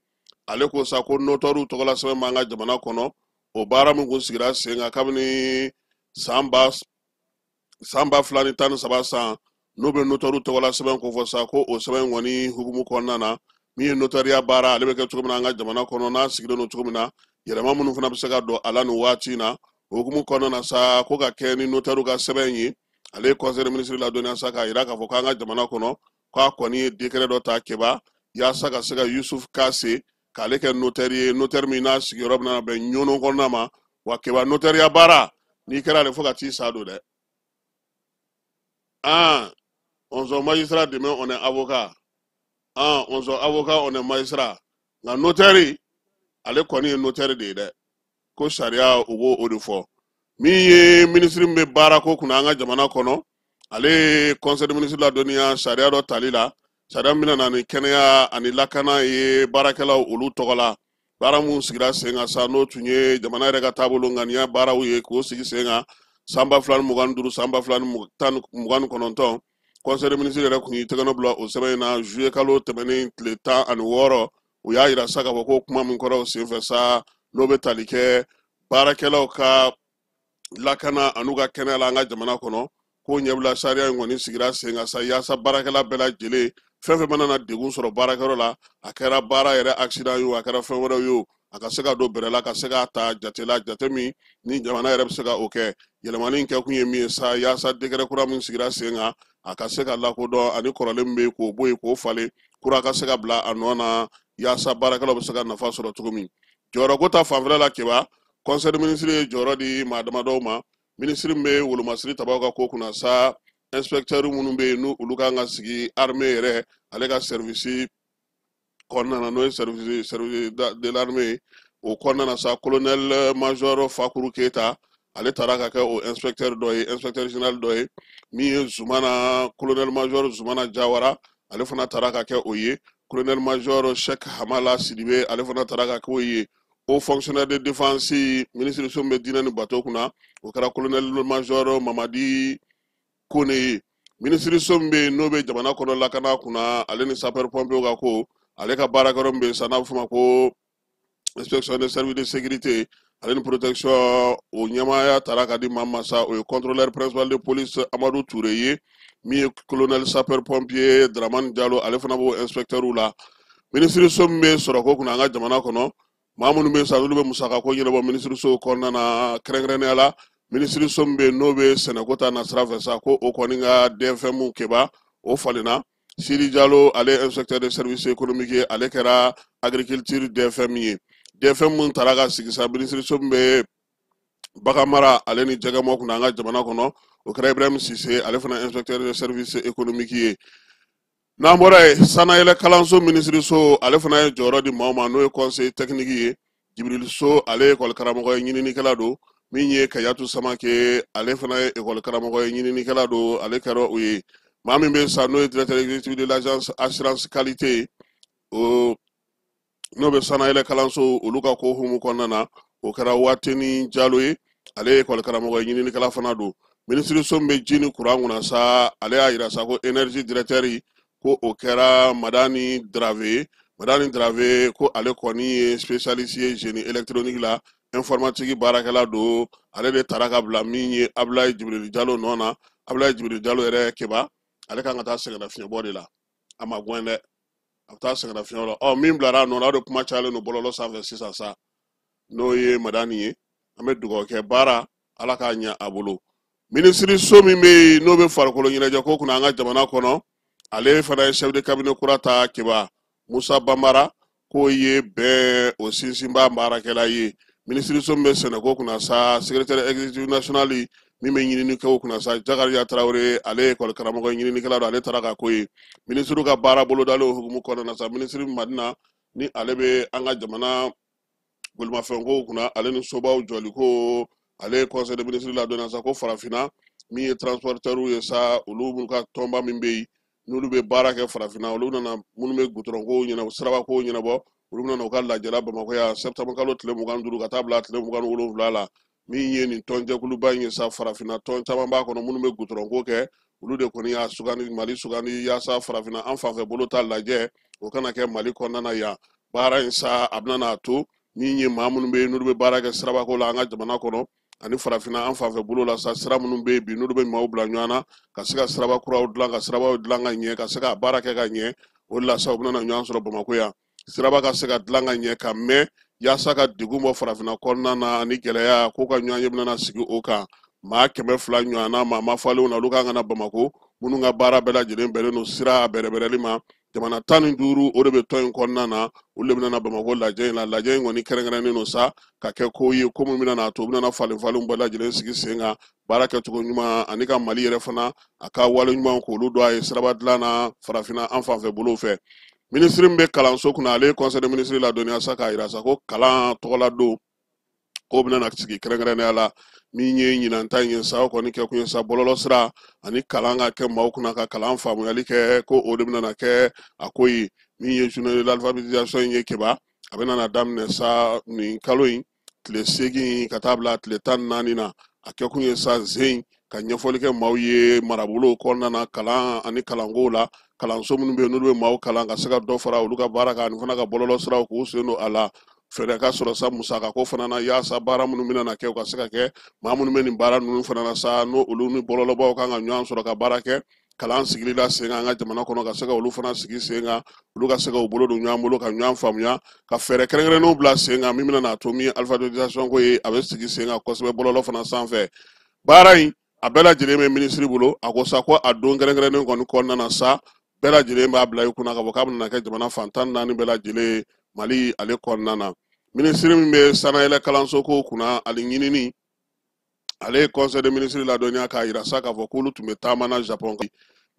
ale ko sa ko notɛriw tɔgɔla sɛbɛn b'an ka jamana kɔnɔ. O baara min kun sigira sen kan kabini san 2013 san, n'o bɛ notɛriw tɔgɔla sɛbɛn ko fɔ sa, ko o sɛbɛn kɔni hukumu kɔnɔna na, min ye notɛriya baara ale bɛ kɛ cogo min na an ka jamana kɔnɔ, n'a sigilen don cogo min na, yɛlɛma minnu fana bɛ se ka don a la nin waati in na, o hukumu kɔnɔna na sa, ko ka kɛ ni notɛriw ka sɛbɛn ye. Ale ye conseil des ministres ladɔnniya sa k'a jira k'a fɔ k'an ka jamana kɔnɔ, k'a kɔni ye décret dɔ ta Keba, yaasa ka se ka Yusuf Kase k'ale kɛ notaire ye, notaire min n'a sigiyɔrɔ bɛna bɛn Ɲɔnɔ kɔnɔna ma. Wa Keba, notɛriya baara n'i kɛra ale fo ka t'i sa don dɛ. Ah, on soit magistrat demain, on est avocat. Ah, on soit avocat, on est magistrat. Nka notaire, ale kɔni ye notaire de ye dɛ. Ko sariya u b'o o de fɔ. Min ye minisiri min bɛ baara ko kunna an ka jamana kɔnɔ, ale ye conseil des ministres ladɔnniya sariya dɔ tali la, sariya min bɛna na ni kɛnɛya ani lakana ye baarakɛlaw olu tɔgɔ la. Baara mun sigira sen kan sa, n'o tun ye jamana yɛrɛ ka taabolo ŋaniya baaraw ye k'o sigi sen kan san 2025, san 2029, conseil des ministres yɛrɛ kun y'i tɛgɛnɔ bila o sɛbɛn in na juillet kalo tɛmɛnen tile 16. U y'a yira sa k'a fɔ ko kuma min kɔrɔ o senfɛ sa, n'o bɛ tali kɛ baarakɛlaw ka lakana an'u ka kɛnɛya la an ka jamana kɔnɔ, ko ɲɛbila sariya in kɔni sigira sen kan sa, yaasa baarakɛla bɛɛ lajɛlen, fɛn fɛn mana na degun sɔrɔ baarakɛyɔrɔ la, a kɛra baara yɛrɛ accident ye o, a kɛra fɛn wɛrɛw ye o, a ka se ka don bɛrɛ la, ka se k'a ta jate la, jate min ni jamana yɛrɛ bɛ se ka o kɛ. Yɛlɛmani in kɛkun ye min ye sa, yaasa décret kura min sigira sen kan, a ka se ka lakodɔn, ani kɔrɔlen min bɛ yen k'o bɔ yen k'o falen, kura ka se ka bila a nɔ na, yaasa baarakɛlaw bɛ se ka nafa sɔrɔ cogo min. Jɔyɔrɔko ta fanfɛla la Keba, conseil des ministres ye jɔyɔrɔ di maa damadɔw ma. Minisiri min bɛ wolomasiri tabaw ka ko kunna sa, inspecteur minnu bɛ yen n'u olu kan ka sigi armée yɛrɛ ale ka service kɔnɔna na, n'o ye service de l'armée o kɔnɔna na sa, colonel major Fakuru Keyita, ale taara ka kɛ o inspecteur dɔ ye, inspecteur général dɔ ye. Min ye Zumana, colonel major Zumana Jawara, ale fana taara ka kɛ o ye. Colonel major Cheikh Hamala Sidibe, ale fana taara ka kɛ o ye. Haut fonctionnaire de défense, ministre so min bɛ diinɛ ni bato kunna, o kɛra colonel major Mamadi Kone ye. Ministre so min bɛ yen n'o bɛ jamana kɔnɔ lakana kunna, ale ni sapeur pompier ka ko, ale ka baarakɛyɔrɔ min bɛ yen sa, n'a bɛ f'o ma ko inspection des services de sécurité ale ni protection, o ɲɛmaaya taara ka di maa ma sa, o ye contrôleur principal de police Amadu Ture ye. Min ye colonel sapeur pompier Dramane Diallo, ale fana b'o inspecteur la. Ministre so min bɛ sɔrɔko kunna an ka jamana kɔnɔ, maa minnu bɛ yen sa, n'olu bɛ musakako ɲɛnabɔ minisiriso kɔnɔna na, kɛrɛnkɛrɛnnenya la minisiriso min bɛ yen n'o bɛ sɛnɛko ta nasira fɛ sa, ko o kɔni ka DFM Keba, o falenna. Sidi Jalo, ale inspecteur de service économique ye, ale kɛra agriculture DFM ye. DFM mun taara ka sigi sa, minisiriso min bɛ bagan mara ale ni jɛgɛmɔ kunna an ka jamana kɔnɔ, o kɛra Ibrahim Sise, ale fana inspecteur de service économique ye. N'an bɔra yen, sanayɛlɛ kalanso minisiriso, ale fana ye jɔyɔrɔ di maaw ma, n'o ye conseil technique ye. Jibril So, ale ye ekɔli karamɔgɔ ye, ɲininikɛla don. Min ye Kajatu Samake, ale fana ye ekɔli karamɔgɔ ye, ɲininikɛla don, ale kɛra o ye. Maa min bɛ sa, n'o ye directeur exécutif de l'agence assurance qualité, o n'o bɛ sanayɛlɛ kalanso olu ka ko hukumu kɔnɔna na, o kɛra Waatini Jalo ye. Ale ye ekɔli karamɔgɔ ye, ɲininikɛla fana don. Minisiriso min bɛ ji ni kuran kunna sa, ale y'a yira sa ko énergie directeur, ko o kɛra Madani Drave ye. Madani Drave, ko ale kɔni ye spécialiste ye génie électronique la, informatique baarakɛla don. Ale de taara ka bila min ye Abulayi Jibril Jalo nɔ na. Abulayi Jibril Jalo yɛrɛ, Keba, ale kan ka taa sɛgɛnnafiɲɛbɔ de la. A ma gɛn dɛ, a bɛ taa sɛgɛnnafiɲɛ la. Ɔ, min bilara a nɔ na, o de kuma cayalen don bɔlɔlɔ sanfɛ sisan sa, n'o ye Madani ye. An bɛ dugawu kɛ, baara Ala k'a ɲɛ a bolo. Minisiriso min bɛ yen, n'o bɛ farikolo ɲɛnajɛ ko kunna an ka jamana kɔnɔ, ale fana ye chef de cabinet kura ta. Keba, Musa Banbara, k'o ye bɛn o sinsinba baarakɛla ye. Minisiriso min bɛ sɛnɛko kunna sa, secrétaire exécutif national min bɛ ɲininikɛw kunna sa, Jakariya Tarawele, ale ye ekɔli karamɔgɔ ye, ɲininikɛla don, ale taara ka ko ye. Minisiriw ka baara bolodalen hukumu kɔnɔna na sa, minisiri Madina, ni ale bɛ an ka jamana bolimafɛnkow kunna, ale ni sobaw jɔliko, ale ye conseil de ministre ladɔnniya sa ko farafinna min ye transporteurs ye sa, olu ka tɔnba min bɛ yen, n'olu bɛ baara kɛ farafinna, olu nana minnu bɛ goudron ko ɲɛnabɔ, sirabako ɲɛnabɔ, olu nana u ka lajɛla Bamakɔ yan septembre kalo tile 25 ka taa bila tile 27 la. Min ye nin tɔnjɛkuluba in ye sa, farafinna tɔn caman b'a kɔnɔ minnu bɛ goudron ko kɛ. Olu de kɔni y'a sugandi, Mali sugandi, yaasa farafinna an fanfɛ bolo ta lajɛ o kana kɛ Mali kɔnɔna na yan. Baara in sa, a bɛna n'a to min ye maa minnu bɛ yen, n'olu bɛ baara kɛ sirabako la an ka jamana kɔnɔ ani farafinna an fanfɛ bolo la sa, sira minnu bɛ yen bi, n'olu bɛ maaw bila ɲɔgɔn na ka se ka siraba kuraw dilan, ka sirabaw dilan ka ɲɛ, ka se ka baara kɛ ka ɲɛ. O de la sa, u bɛna ɲɔgɔn sɔrɔ Bamakɔ yan, siraba ka se ka dilan ka ɲɛ ka mɛn, yaasa ka degun bɔ farafinna kɔnɔna na ani gɛlɛya k'u ka ɲɔgɔn ye bɛna sigi o kan. Maa 200 ɲɔgɔnna, maa mafalenw na, olu kan ka na Bamakɔ, minnu ka baara bɛɛ lajɛlen bɛnnen don sira bɛrɛbɛrɛli ma. Jamana 15, o de bɛ tɔn in kɔnɔna na, olu de bɛna na Bamakɔ lajɛ in la. Lajɛ in kɔni kɛrɛnkɛrɛnnen don sa ka kɛ ko ye, ko min bɛna n'a to u bɛna falen falenw bɛɛ lajɛlen sigi sen kan, baara kɛcogo ɲuman, ani ka Mali yɛrɛ fana a ka wale ɲuman k'olu don a ye siraba dilan na farafinna an fanfɛ bolow fɛ. Minisiri min bɛ kalanso kunna, ale ye conseil de ministre ladɔnniya sa k'a yira sa ko kalan tɔgɔla don k'o bɛna na sigi kɛrɛnkɛrɛnnenya la. Min ye ɲinan ta in ye sa, o kɔni kɛ kun ye sa bɔlɔlɔ sira ani kalan ka kɛ maaw kunna, ka kalan faamuyali kɛ, ko o de bɛna na kɛ a ko ye. Min ye journée de l'alphabétisation in ye, Keba, a bɛna na daminɛ sa nin kalo in tile 8 ka taa bila tile 14 na. A kɛkun ye sa zen ka ɲɛfɔli kɛ maaw ye marabolow kɔnɔna na, kalan ani kalankow la, kalanso minnu bɛ yen, n'olu bɛ maaw kalan, ka se ka dɔ fara olu ka baara kan, ani fana ka bɔlɔlɔ siraw k'u sen don a la. Fɛɛrɛ ka sɔrɔ sa musaka ko fana na, yaasa baara minnu bɛna na kɛ, u ka se ka kɛ. Maa minnu bɛ nin baara ninnu fana na sa, n'o olu ni bɔlɔlɔbaw kan ka ɲɔgɔn sɔrɔ ka baara kɛ kalan sigili la sen kan an ka jamana kɔnɔ, ka se ka olu fana sigi sen kan, olu ka se ka u bolo don ɲɔgɔn bolo ka ɲɔgɔn faamuya, ka fɛɛrɛ kɛrɛnkɛrɛnnenw bila sen kan min bɛna n'a to min ye alphabétisation ko ye, a bɛ sigi sen kan kosɛbɛ bɔlɔlɔ fana sanfɛ. Baara in a bɛɛ lajɛlen bɛ minisiri bolo. A ko sa ko a don kɛrɛnkɛrɛnnen kɔni kɔnɔna na sa, bɛɛ lajɛlen b'a bila i kunna k'a fɔ k'a bɛna kɛ jamana fan 14 bɛɛ lajɛlen Mali ale kɔnɔna na. Minisiri min bɛ sanayɛlɛ kalanso ko kunna ani ɲinini, ale ye conseil de ministre ladɔnniya k'a yira sa k'a fɔ k'olu tun bɛ taama na Japon.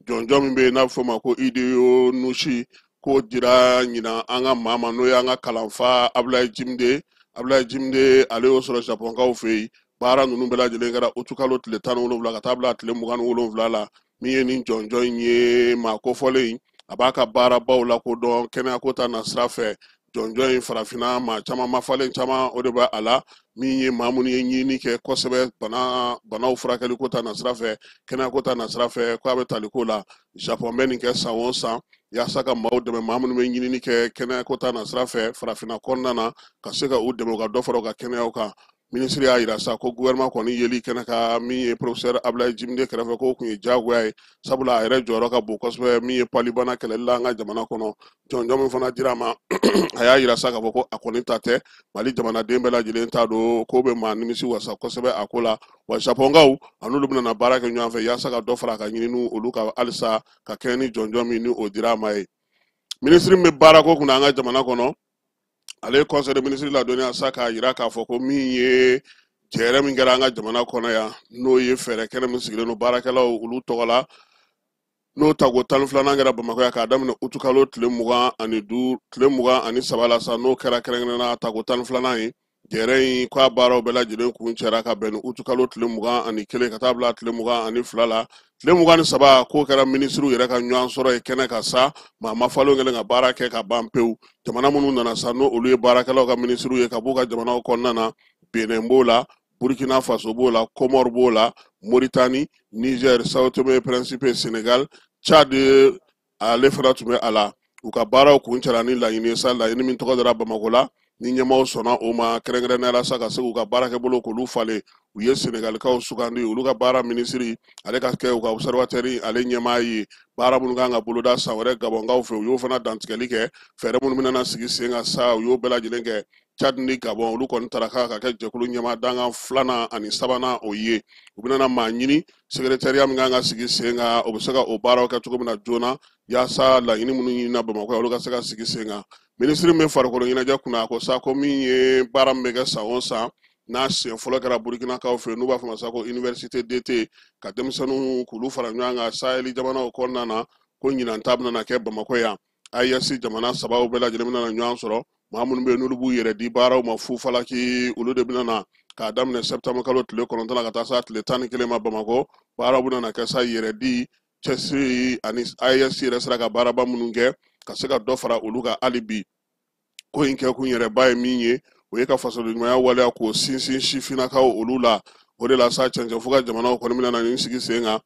Jɔnjɔn min bɛ yen n'a bɛ f'o ma ko Hideo Noguchi, k'o dira ɲinan an ka maa ma, n'o y'an ka kalanfa Abulayi Jimde. Abulayi Jimde, ale y'o sɔrɔ Japonkaw fɛ yen. Baara ninnu bɛɛ lajɛlen kɛra utukalo tile 17 ka taa bila tile 27 la. Min ye nin jɔnjɔn in ye, maa kofɔlen in, a b'a ka baarabaw lakodɔn kɛnɛyako ta na sira fɛ. Jɔnjɔn in, farafinna maa caman mafalen caman, o de bɛ a la. Min ye maa minnu ye ɲinini kɛ kosɛbɛ banaw furakɛli ko ta na sira fɛ, kɛnɛyako ta na sira fɛ, ko a bɛ tali ko la. Japon bɛ nin kɛ san o san yaasa ka maaw dɛmɛ, maa minnu bɛ ɲinini kɛ kɛnɛyako ta na sira fɛ farafinna kɔnɔna na, ka se ka u dɛmɛ u ka dɔ fara u ka kɛnɛyaw kan. Minisiri y'a yira sa ko gouvernement kɔni yeli kɛnɛ ka min ye professeur Abulayi Jimde kɛrɛfɛ, k'o kun ye diyagoya ye, sabula a yɛrɛ jɔyɔrɔ ka bon kosɛbɛ min ye palibana kɛlɛli la an ka jamana kɔnɔ. Jɔnjɔn min fana dira a ma, a y'a yira sa k'a fɔ ko a kɔni ta tɛ, Mali jamanaden bɛɛ lajɛlen ta don, k'o bɛ maa nimisi wasa kosɛbɛ a ko la. Wa Japonkaw a n'olu bɛna na baara kɛ ɲɔgɔn fɛ yaasa ka dɔ fara a ka ɲininiw olu ka halisa ka kɛɲɛ ni jɔnjɔn min ni o dira a ma ye. Minisiri min bɛ baarako kunna an ka jamana kɔnɔ, ale ye conseil de ministre ladɔnniya sa k'a yira k'a fɔ ko min ye jɛrɛ min kɛra an ka jamana kɔnɔ yan, n'o ye fɛɛrɛ kɛnɛ min sigilen don baarakɛlaw olu tɔgɔ la, N'o tako 12nan kɛra Bamakɔ yan k'a daminɛ utukalo tile 25, tile 23 la sa, n'o kɛra kɛrɛnkɛrɛnnenya tako 12nan ye. Jɛrɛ in k'a baaraw bɛɛ lajɛlen kun cɛra ka bɛn ni utukalo tile 21 ka taa bila tile 22 la. Tile 23 k'o kɛra minisiriw yɛrɛ ka ɲɔgɔn sɔrɔ ye kɛnɛ kan sa. Maa mafalenw kɛlen ka baara kɛ ka ban pewu. Jamana minnu nana sa, n'o olu ye baarakɛlaw ka minisiriw ye ka b'u ka jamanaw kɔnɔna na, Benin b'o la, Burkina Faso b'o la, Comore b'o la, Mauritanie, Niger, Sao Tomé et Principe, Sénégal, Tchad ale fana tun bɛ a la. U ka baaraw kun cɛra ni laɲini ye sa, laɲini min tɔgɔ dara Bamakɔ la, ni ɲɛmaaw sɔnna o ma kɛrɛnkɛrɛnnenya la sa, ka se k'u ka baarakɛbolo k'olu falen. U ye Senegalikaw sugandi, olu ka baara minisiri ale ka kɛ u ka observateur ale ɲɛmaa ye. Baara minnu kan ka boloda san wɛrɛ Gabɔnkaw fɛ, u y'o fana dantigɛli kɛ. Fɛɛrɛ minnu bɛna sigi sen kan sa, u y'o bɛɛ lajɛlen kɛ. Tchad ni Gabon, olu kɔni taara k'a ka kɛ jɛkulu ɲɛmaa dankan 2nan ani 3nan o ye. U bɛna maa ɲini secrétariat min kan ka sigi sen kan, o bɛ se ka o baaraw kɛ cogo min na joona, yaasa laɲini minnu ɲinina Bamakɔ yan, olu ka se ka sigi sen kan. Minisiri min bɛ farikolo ɲɛnajɛ kunna, a ko sa ko min ye baara min bɛ kɛ san o san, n'a siɲɛ fɔlɔ kɛra Burkinakaw fɛ, n'u b'a fɔ ma sa ko université d'été, ka denmisɛnninw k'olu fara ɲɔgɔn kan Sahel jamanaw kɔnɔna na, ko ɲinan ta bɛna kɛ Bamakɔ yan. AES jamana sabaw bɛɛ lajɛlen bɛna ɲɔgɔn sɔrɔ. Maa minnu bɛ yen n'olu b'u yɛrɛ di baaraw ma fufalaki, olu de bɛna na k'a daminɛ septembre kalo tile 9 la ka taa se tile 11 ma Bamakɔ. Baaraw bɛna na kɛ sa yɛrɛ di cɛsiri ani AES yɛrɛ sera ka baaraba minnu kɛ ka se ka dɔ fara olu kan hali bi. Ko in kɛkun yɛrɛba ye min ye, o ye ka fasodenɲumanya waleya k'o sinsin sifinnakaw olu la. O de la sa, cɛncɛn fo ka jamanaw kɔni bɛna na nin sigi sen kan.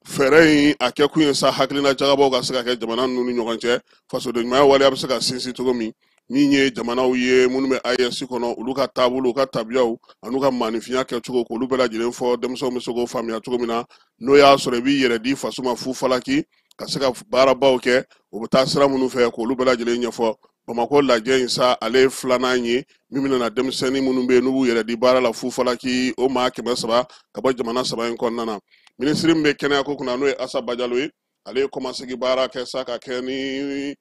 Fɛɛrɛ in a kɛkun ye sa, hakilina jagabɔw ka se ka kɛ jamana ninnu ni ɲɔgɔn cɛ, fasodenɲumanya waleya bɛ se ka sinsin cogo min. Min ye jamanaw ye minnu bɛ AES kɔnɔ, olu ka taabolo, u ka tabiyaw an'u ka maanifinya kɛcogo, k'olu bɛɛ lajɛlen fɔ denmisɛnw bɛ se k'o faamuya cogo min na. N'o y'a sɔrɔ i b'i yɛrɛ di faso ma fufalaki ka se ka baarabaw kɛ, o bɛ taa sira minnu fɛ k'olu bɛɛ lajɛlen ɲɛfɔ. Bamakɔ lajɛ in sa, ale ye 2nan ye min bɛna na denmisɛnnin minnu bɛ yen n'u b'u yɛrɛ di baara la fufalaki, o maa 300 ka bɔ jamana 3 in kɔnɔna na. Minisiri min bɛ kɛnɛyako kunna, n'o ye Asa Bajalo ye, ale ye kɔmasegin baara kɛ sa ka kɛ ni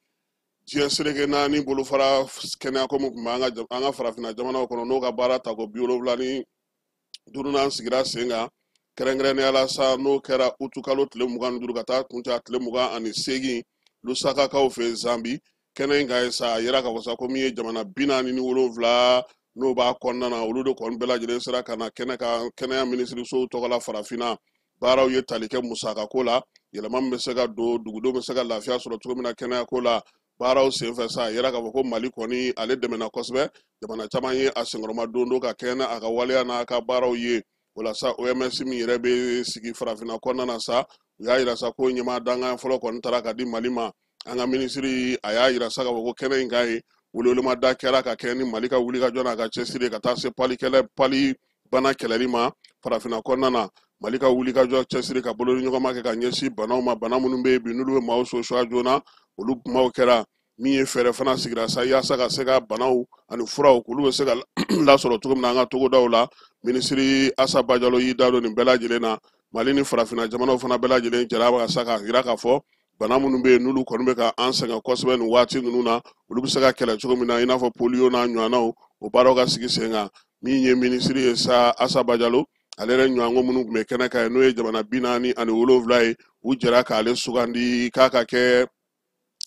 diɲɛ seleke 4 bolofara kɛnɛyako min tun bɛ an ka farafinna jamanaw kɔnɔ, n'o ka baara tako 75nan sigira sen kan kɛrɛnkɛrɛnnenya la sa, n'o kɛra utukalo tile 25 ka taa kuncɛ a tile 28 Lusakakaw fɛ Zambi. Kɛnɛ in kan ye sa, a yira k'a fɔ sa ko min ye jamana 47 n'o b'a kɔnɔna na, olu de kɔni bɛɛ lajɛlen sera ka na kɛnɛ kan kɛnɛya minisirisow tɔgɔ la. Farafinna baaraw ye tali kɛ musakako la, yɛlɛma min bɛ se ka don, dugudenw bɛ se ka lafiya sɔrɔ cogo min na kɛnɛyako la. Baaraw senfɛ sa, a yira k'a fɔ ko Mali kɔni ale dɛmɛna kosɛbɛ, jamana caman ye a senkɔrɔma don don ka kɛɲɛ n'a ka waleya n'a ka baaraw ye. O la sa, OMS min yɛrɛ bɛ sigi farafinna kɔnɔna na sa, u y'a yira sa ko ɲɛmaa dankan fɔlɔ kɔni taara ka di Mali ma. An ka minisiri a y'a yira sa k'a fɔ ko kɛnɛ in kan ye welewelemada kɛra ka kɛ ni Mali ka wulikajɔ n'a ka cɛsiri ka taa se pali kɛlɛ, pali bana kɛlɛli ma farafinna kɔnɔna na. Mali ka wulikajɔ cɛsiri ka bolo ni ɲɔgɔnma kɛ ka ɲɛsin banaw ma, bana minnu bɛ yen bi n'olu bɛ maaw sosoya joona, olu kumaw kɛra. Min ye fɛɛrɛ fana sigira sa yaasa ka se ka banaw ani furaw k'olu bɛ se ka lasɔrɔ cogo min na an ka togodaw la. Minisiri Asa Bajalo y'i da don nin bɛɛ lajɛlen na. Mali ni farafinna jamanaw fana bɛɛ lajɛlen jɛra ka sa k'a yira k'a fɔ bana minnu bɛ yen n'olu kɔni bɛ ka an sɛgɛn kosɛbɛ nin waati ninnu na, olu bɛ se ka kɛlɛ cogo min na, i n'a fɔ polio n'a ɲɔgɔnnaw, o baaraw ka sigi sen kan. Min ye minisiri ye sa, Asa Bajalo, ale yɛrɛ ɲɔgɔnko minnu tun bɛ kɛnɛ kan ye, n'o ye jamana 47 ye, u jɛra k'ale sugandi k'a ka kɛ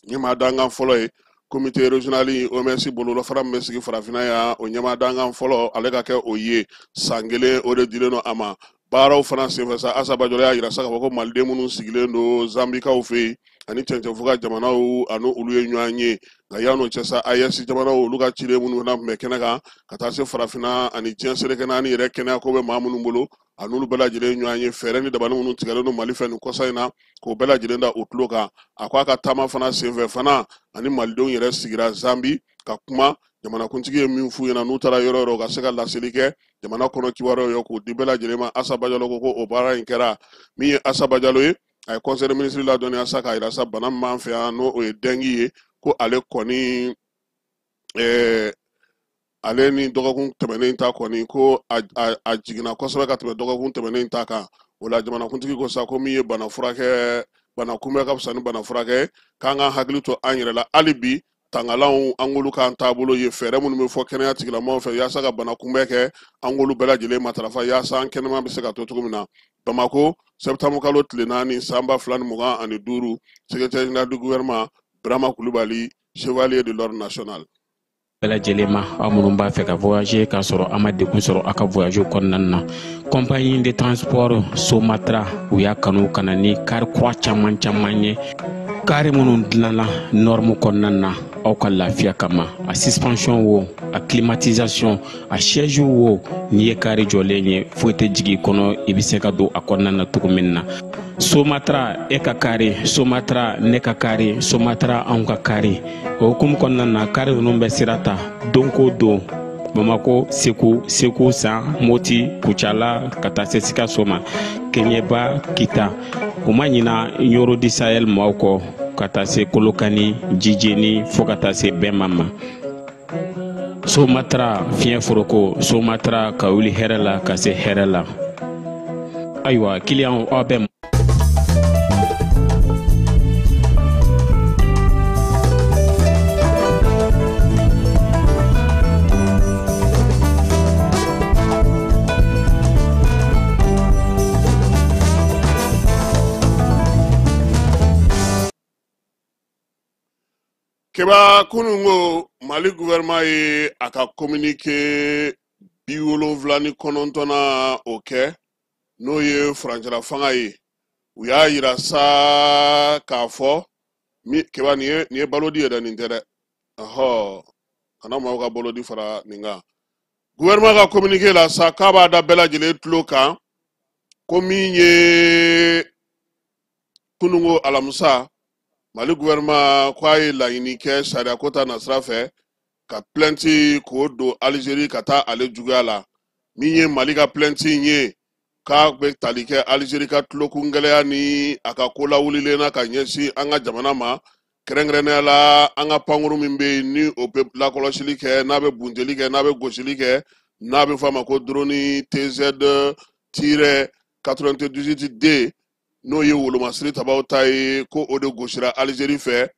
ɲɛmaa dankan fɔlɔ ye comité régional OMS bololafara min bɛ sigi farafinna yan, o ɲɛmaa dankan fɔlɔ ale ka kɛ o ye san 1, o de dilen don a ma. Baaraw fana senfɛ sa, Asa Bajalo y'a yira sa k'a fɔ ko maliden minnu sigilen don Zambikaw fɛ yen ani cɛncɛnfuga jamanaw, ani olu ye ɲɔgɔn ye. Nka yan'o cɛ sa, AES jamanaw olu ka ciden minnu fana tun bɛ kɛnɛ kan ka taa se farafinna ani diɲɛ seleke 4 yɛrɛ kɛnɛyako bɛ maa minnu bolo, a n'olu bɛɛ lajɛlen ɲɔgɔn ye. Fɛɛrɛ ni dabali minnu tigɛlen don Mali fɛ nin kɔsa in na, k'o bɛɛ lajɛlen da u tulo kan. A ko a ka taama fana senfɛ fana, ani malidenw yɛrɛ sigira Zambi ka kuma. Jamanakuntigi ye min f'u ɲɛna, n'u taara yɔrɔ o yɔrɔ ka se ka laseli kɛ jamana kɔnɔ kibaruyaw ye k'o di bɛɛ lajɛlen ma. Asa Bajalo ko o baara in kɛra. Min ye Asa Bajalo ye, a ye conseil des ministres ladɔnniya sa k'a yira sa bana min b'an fɛ yan, n'o o ye dengue ye, ko ale kɔni ale ni dɔgɔkun tɛmɛnen ta kɔni ko a jiginna kosɛbɛ ka tɛmɛ dɔgɔkun tɛmɛnen ta kan. O la jamanakuntigi ko sa ko min ye bana furakɛ, bana kunbɛ ka fisa ni bana furakɛ, k'an ka hakili to an yɛrɛ la hali bi. Tangalanw an k'olu k'an taabolo ye, fɛɛrɛ minnu bɛ fɔ kɛnɛya tigilamɔgɔw fɛ yaasa ka bana kunbɛn kɛ, an k'olu bɛɛ lajɛlen matarafa yaasa an kɛnɛma bɛ se ka to cogo min na. Bamako, septembre kalo tile 4 san 2025, secrétaire général du gouvernement Birama Kulibali, chevalier de l'ordre national. Bɛɛ lajɛlen ma, aw minnu b'a fɛ ka voyager k'a sɔrɔ a ma degun sɔrɔ aw ka voyage kɔnɔna na, compagnie de transport Somatra u y'a kanu ka na ni kari kura caman caman ye, kari minnu dilanna norme kɔnɔna na aw ka lafiya kama. A suspension wo, a climatisation, a siège wo, n'i ye kari jɔlen ye foyi tɛ jigin i kɔnɔ, i bɛ se ka don a kɔnɔna na cogo min na. Somatra e ka kari, Somatra ne ka kari, Somatra anw ka kari. O hukumu kɔnɔna na, kari ninnu bɛ sira ta don ko don, Bamako, Segu, Segu San, Moti, Kucala, ka taa se Sikaso ma, Keɲeba, Kita. U ma ɲina Ɲoro di Sahel maaw kɔ, ka taa se Kolokani, Jijeni, fo ka taa se Bɛnma ma. Somatra fiɲɛ foroko, Somatra ka wuli hɛrɛ la ka se hɛrɛ la. Ayiwa, kiliyanw aw bɛ Keba kunungo Mali gouvernement ye a ka communiqué 79na o kɛ, n'o ye furancɛla fanga ye. U y'a yira sa k'a fɔ Keba nin ye balodi ye dɛ, nin tɛ dɛ, ɔhɔ, kana maaw ka balodi fara nin kan. Gouvernement ka communiqué la sa k'a b'a da bɛɛ lajɛlen tulo kan ko min ye kunungo alamisa, Mali gouvernement ko a ye laɲini kɛ sariya ko ta nasira fɛ ka plainte k'o don Algérie ka taa ale juguya la. Min ye Mali ka plainte in ye, k'a bɛ tali kɛ Algérie ka tulokungɛlɛya ni a ka ko lawulilen na ka ɲɛsin an ka jamana ma, kɛrɛnkɛrɛnnenya la an ka pankuru min bɛ yen ni o bɛ lakɔlɔsili kɛ, n'a bɛ bunteli kɛ, n'a bɛ gosili kɛ, n'a bɛ fɔ a ma ko drone TZ-98D, n'o ye wolomasiri tabaw ta ye, ko o de gosira Algérie fɛ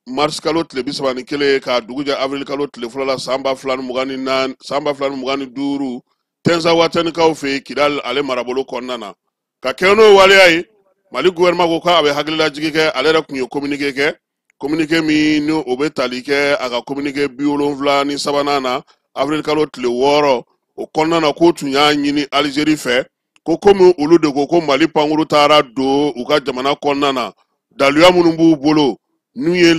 mars kalo tile 31 k'a dugu jɛ avril kalo tile 1 la san 2024, san 2025, Tɛnsa Watɛnikaw fɛ yen Kidal ale marabolo kɔnɔna na. Ka kɛ n'o waleya ye, Mali gouvernement ko k'a bɛ hakililajigin kɛ, ale yɛrɛ tun ye communiqué kɛ, communiqué min ni o bɛ tali kɛ a ka communiqué 73nan na avril kalo tile 6 o kɔnɔna na, k'o tun y'a ɲini Algérie fɛ ko komi olu de ko ko Mali pankuru taara don u ka jamana kɔnɔna na, daluya minnu b'u bolo n'u ye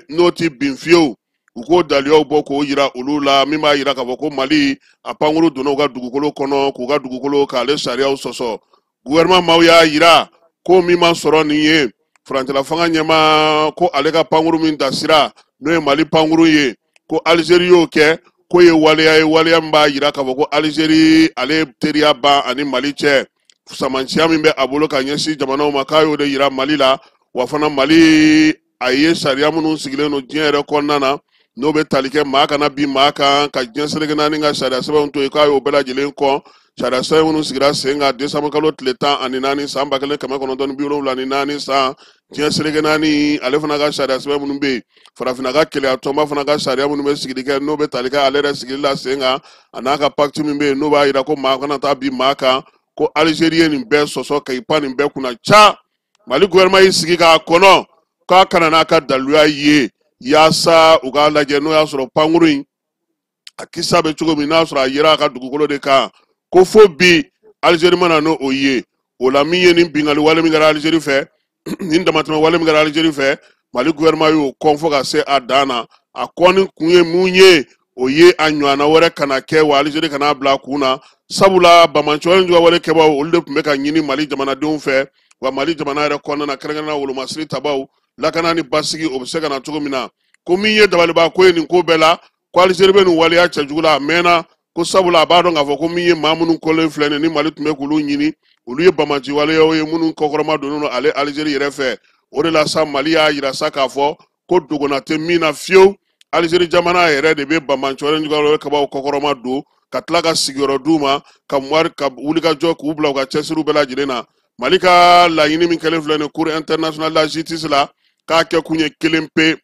n'o ti bin fiyewu, u k'o daluyaw bɔ k'o yira olu la, min b'a yira k'a fɔ ko Mali a pankuru donna u ka dugukolo kɔnɔ, k'u ka dugukolo k'ale sariyaw sɔsɔ. Gouvernement maaw y'a yira ko min ma sɔrɔ nin ye, furancɛla fanga ɲɛmaa ko ale ka pankuru min dasira n'o ye Mali pankuru ye, ko Algérie y'o kɛ, k'o ye waleya ye, waleya min b'a yira k'a fɔ ko Algérie ale teriya ban ani Mali cɛ, samanciya min bɛ a bolo ka ɲɛsin jamanaw ma, k'a y'o de yira Mali la. Wa fana Mali a ye sariya minnu sigilen don diɲɛ yɛrɛ kɔnɔna na, n'o bɛ tali kɛ maa kana bin maa kan, ka diɲɛ seleke naani ka sariya sɛbɛnw to yen, k'a y'o bɛɛ lajɛlen kɔn. Sariya sɛbɛn minnu sigira sen kan décembre kalo tile 14 san 1974 san, diɲɛ seleke naani ale fana ka sariya sɛbɛn minnu bɛ yen, farafinna ka keleya tɔnba fana ka sariya minnu bɛ sigili kɛ, n'o bɛ tali kɛ ale yɛrɛ sigili la sen kan, a n'a ka pacte min bɛ yen n'o b'a yira ko maa kana taa bin maa kan, ko Algérie ye nin bɛɛ sɔsɔ ka i pan nin bɛɛ kunna ca. Mali gouvernement y'i sigi k'a kɔnɔ k'a kana n'a ka daluya ye yaasa u k'a lajɛ n'o y'a sɔrɔ pankuru in a kisa bɛ cogo min, n'a sɔrɔ a yera a ka dugukolo de kan, ko fo bi Algérie ma na n'o ye. O la min ye nin binkanni wale min kɛra Algérie fɛ, nin damatɛmɛ wale min kɛra Algérie fɛ, Mali gouvernement y'o kɔn fo ka se a dan na. A kɔnni kun ye mun ye, o ye a ɲɔgɔnna wɛrɛ kana kɛ, wa Algérie kana bila a kun na, sabula banbaanciwale juguya wale kɛbaaw olu de tun bɛ ka ɲini Mali jamanadenw fɛ, wa Mali jamana yɛrɛ kɔnɔna na, kɛrɛnkɛrɛnnenya wolomasiri tabaw lakana ni basigi o bɛ se ka na cogo min na. Ko min ye dabaliba ko ye nin ko bɛɛ la, ko Algérie bɛ nin waleya cɛjugu la a mɛnna, ko sabula a b'a dɔn k'a fɔ ko min ye maa minnu kɔlen filɛ nin ni Mali tun bɛ k'olu ɲini, olu ye banbaanci waleyaw ye minnu kɔkɔrɔma donnen don ale Algérie yɛrɛ fɛ. O de la sa Mali y'a yira sa k'a fɔ ko dogona tɛ min na fiyewu, Algérie jamana yɛrɛ de bɛ banbaanci wale juguya wale kɛbaaw kɔkɔrɔma don, ka tila ka sigiyɔrɔ d'u ma, ka wulikajɔ k'u bila u ka cɛsiriw bɛɛ lajɛlen na. Mali ka laɲini min kɛlen filɛ nin Cour internationale de la justice la, k'a kɛ kun ye kelen pe.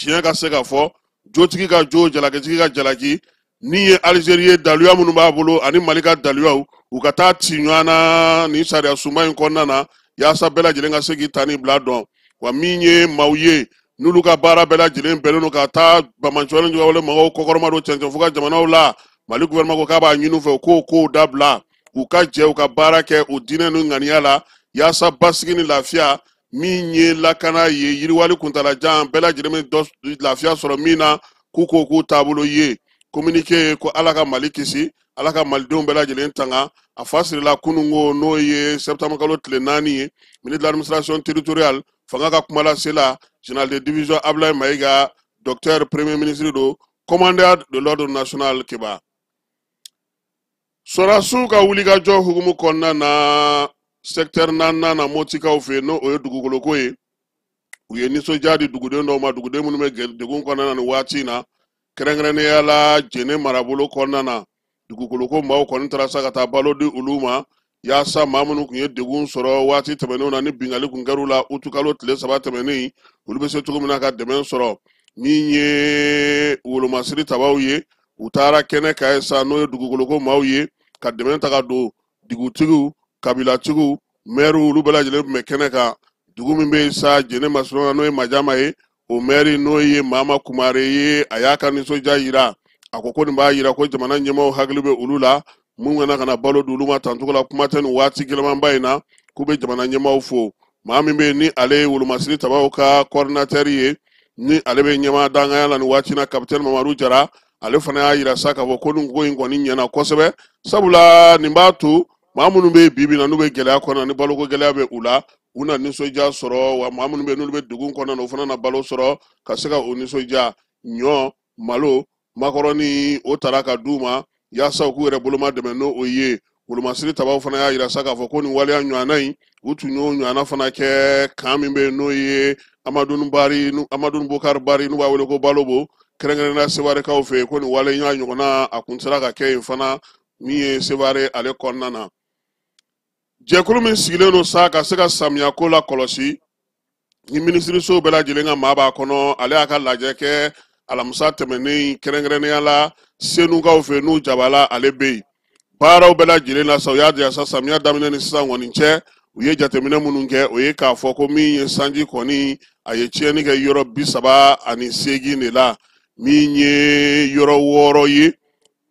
Tiɲɛ ka se ka fɔ, jotigi ka jo, jalakitigi ka jalaki. Ni ye Alizeri ye, daluya minnu b'a bolo ani Mali ka daluyaw, u ka taa ci ɲɔgɔn na nin sariya sunba in kɔnɔna na, yaasa bɛɛ lajɛlen ka se k'i ta ni bila dɔn. Wa min ye maaw ye n'olu ka baara bɛɛ lajɛlen bɛnnen don ka taa banbaanciwale juguwale mɔgɔw kɔkɔrɔma don cɛncɛn fo ka jamanaw la, Mali gouvernement ko k'a b'a ɲini u fɛ u k'o kow dabila, u ka jɛ u ka baara kɛ u diinɛ ni ŋaniya la, yaasa basigi ni lafiya min ye lakana ye, yiriwali kuntalajan, bɛɛ lajɛlen bɛ dɔ lafiya sɔrɔ min na, k'u k'o k'u taabolo ye. Communiqué ko Ala ka Mali kisi, Ala ka malidenw bɛɛ lajɛlen tanga. A fa sirila kununko, n'o ye septembre kalo tile 4 ye. Ministre de l'administration territoriale, fanga ka kumalasela, général de division Abdoulaye Maïga, docteur, premier ministre don, commandeur de l'ordre national Keba. Sɔrɔdasiw ka wulikajɔ hukumu kɔnɔna na, secteur naaninan na, Motikaw fɛ yen, n'o o ye dugukoloko ye, u ye nisɔndiya di duguden dɔw ma, duguden minnu bɛ degun kɔnɔna na nin waati in na, kɛrɛnkɛrɛnnenya la Jene marabolo kɔnɔna na. Dugukoloko maaw kɔni taara sa ka taa balo di olu ma, yaasa maa minnu tun ye degun sɔrɔ waati tɛmɛnenw na ni binkanni tun kɛr'u la utukalo tile 3 tɛmɛnen, olu bɛ se cogo min na ka dɛmɛ sɔrɔ. Min ye wolomasiri tabaw ye, u taara kɛnɛ kan ye sa, n'o ye dugukoloko maaw ye, ka dɛmɛ ta ka don dugutigiw, kabilatigiw, mɛriw, olu bɛɛ lajɛlen tun bɛ kɛnɛ kan. Dugu min bɛ yen sa Jene masurunya, n'o ye Majama ye, o mɛri, n'o ye Mama Kumare ye, a y'a ka nisɔndiya yira. A ko ko nin b'a yira ko jamana ɲɛmaaw hakili bɛ olu la, mun kana ka na balo di olu ma tancogo la. Kuma tɛ nin waati gɛlɛmanba in na, k'u bɛ jamana ɲɛmaaw fo. Maa min bɛ yen ni ale ye wolomasiri tabaw ka coordinateur ye, ni ale bɛ ɲɛmaa danganya la nin waati in na, capitaine Mamadu Jara, ale fana y'a yira sa k'a fɔ ko nin ko in kɔni ɲɛna kosɛbɛ, sabula nin b'a to maa minnu bɛ bi bi in na n'u bɛ gɛlɛya kɔnɔ, ni baloko gɛlɛya bɛ u la, u na nisɔndiya sɔrɔ, wa maa minnu bɛ yen n'olu bɛ degun kɔnɔna na, u fana na balo sɔrɔ ka se ka o nisɔndiya. Ɲɔ, malo, makɔrɔni, o tara ka d'u ma yaasa u k'u yɛrɛ boloma dɛmɛ n'o o ye. Wolomasiri tabaw fana y'a yira sa k'a fɔ ko nin waleya ɲɔgɔnna in, u tun y'o ɲɔgɔnna fana kɛ kan min bɛ yen, n'o ye Amadou Bari, Amadou Bokar Bari, n'u b'a wele ko Balobo, kɛrɛnkɛrɛnnenya Sewarekaw fɛ yen, ko nin waleya ɲɔgɔnna a kun sera ka kɛ yen fana, min ye Seware ale kɔnɔna na. Jɛkulu min sigilen don sa ka se ka samiyako la kɔlɔsi, ni minisiriso bɛɛ lajɛlen ka maa b'a kɔnɔ, ale y'a ka lajɛ kɛ alamisa tɛmɛnen, kɛrɛnkɛrɛnnenya la Senukaw fɛ, n'u jabala ale bɛ yen. Baaraw bɛɛ lajɛlen la sa, u y'a jira sa samiya daminɛ ni sisan kɔni cɛ, u ye jateminɛ minnu kɛ, o ye k'a fɔ ko min ye sanji kɔni, a ye tiɲɛni kɛ yɔrɔ 38 de la, min ye yɔrɔ 6 ye.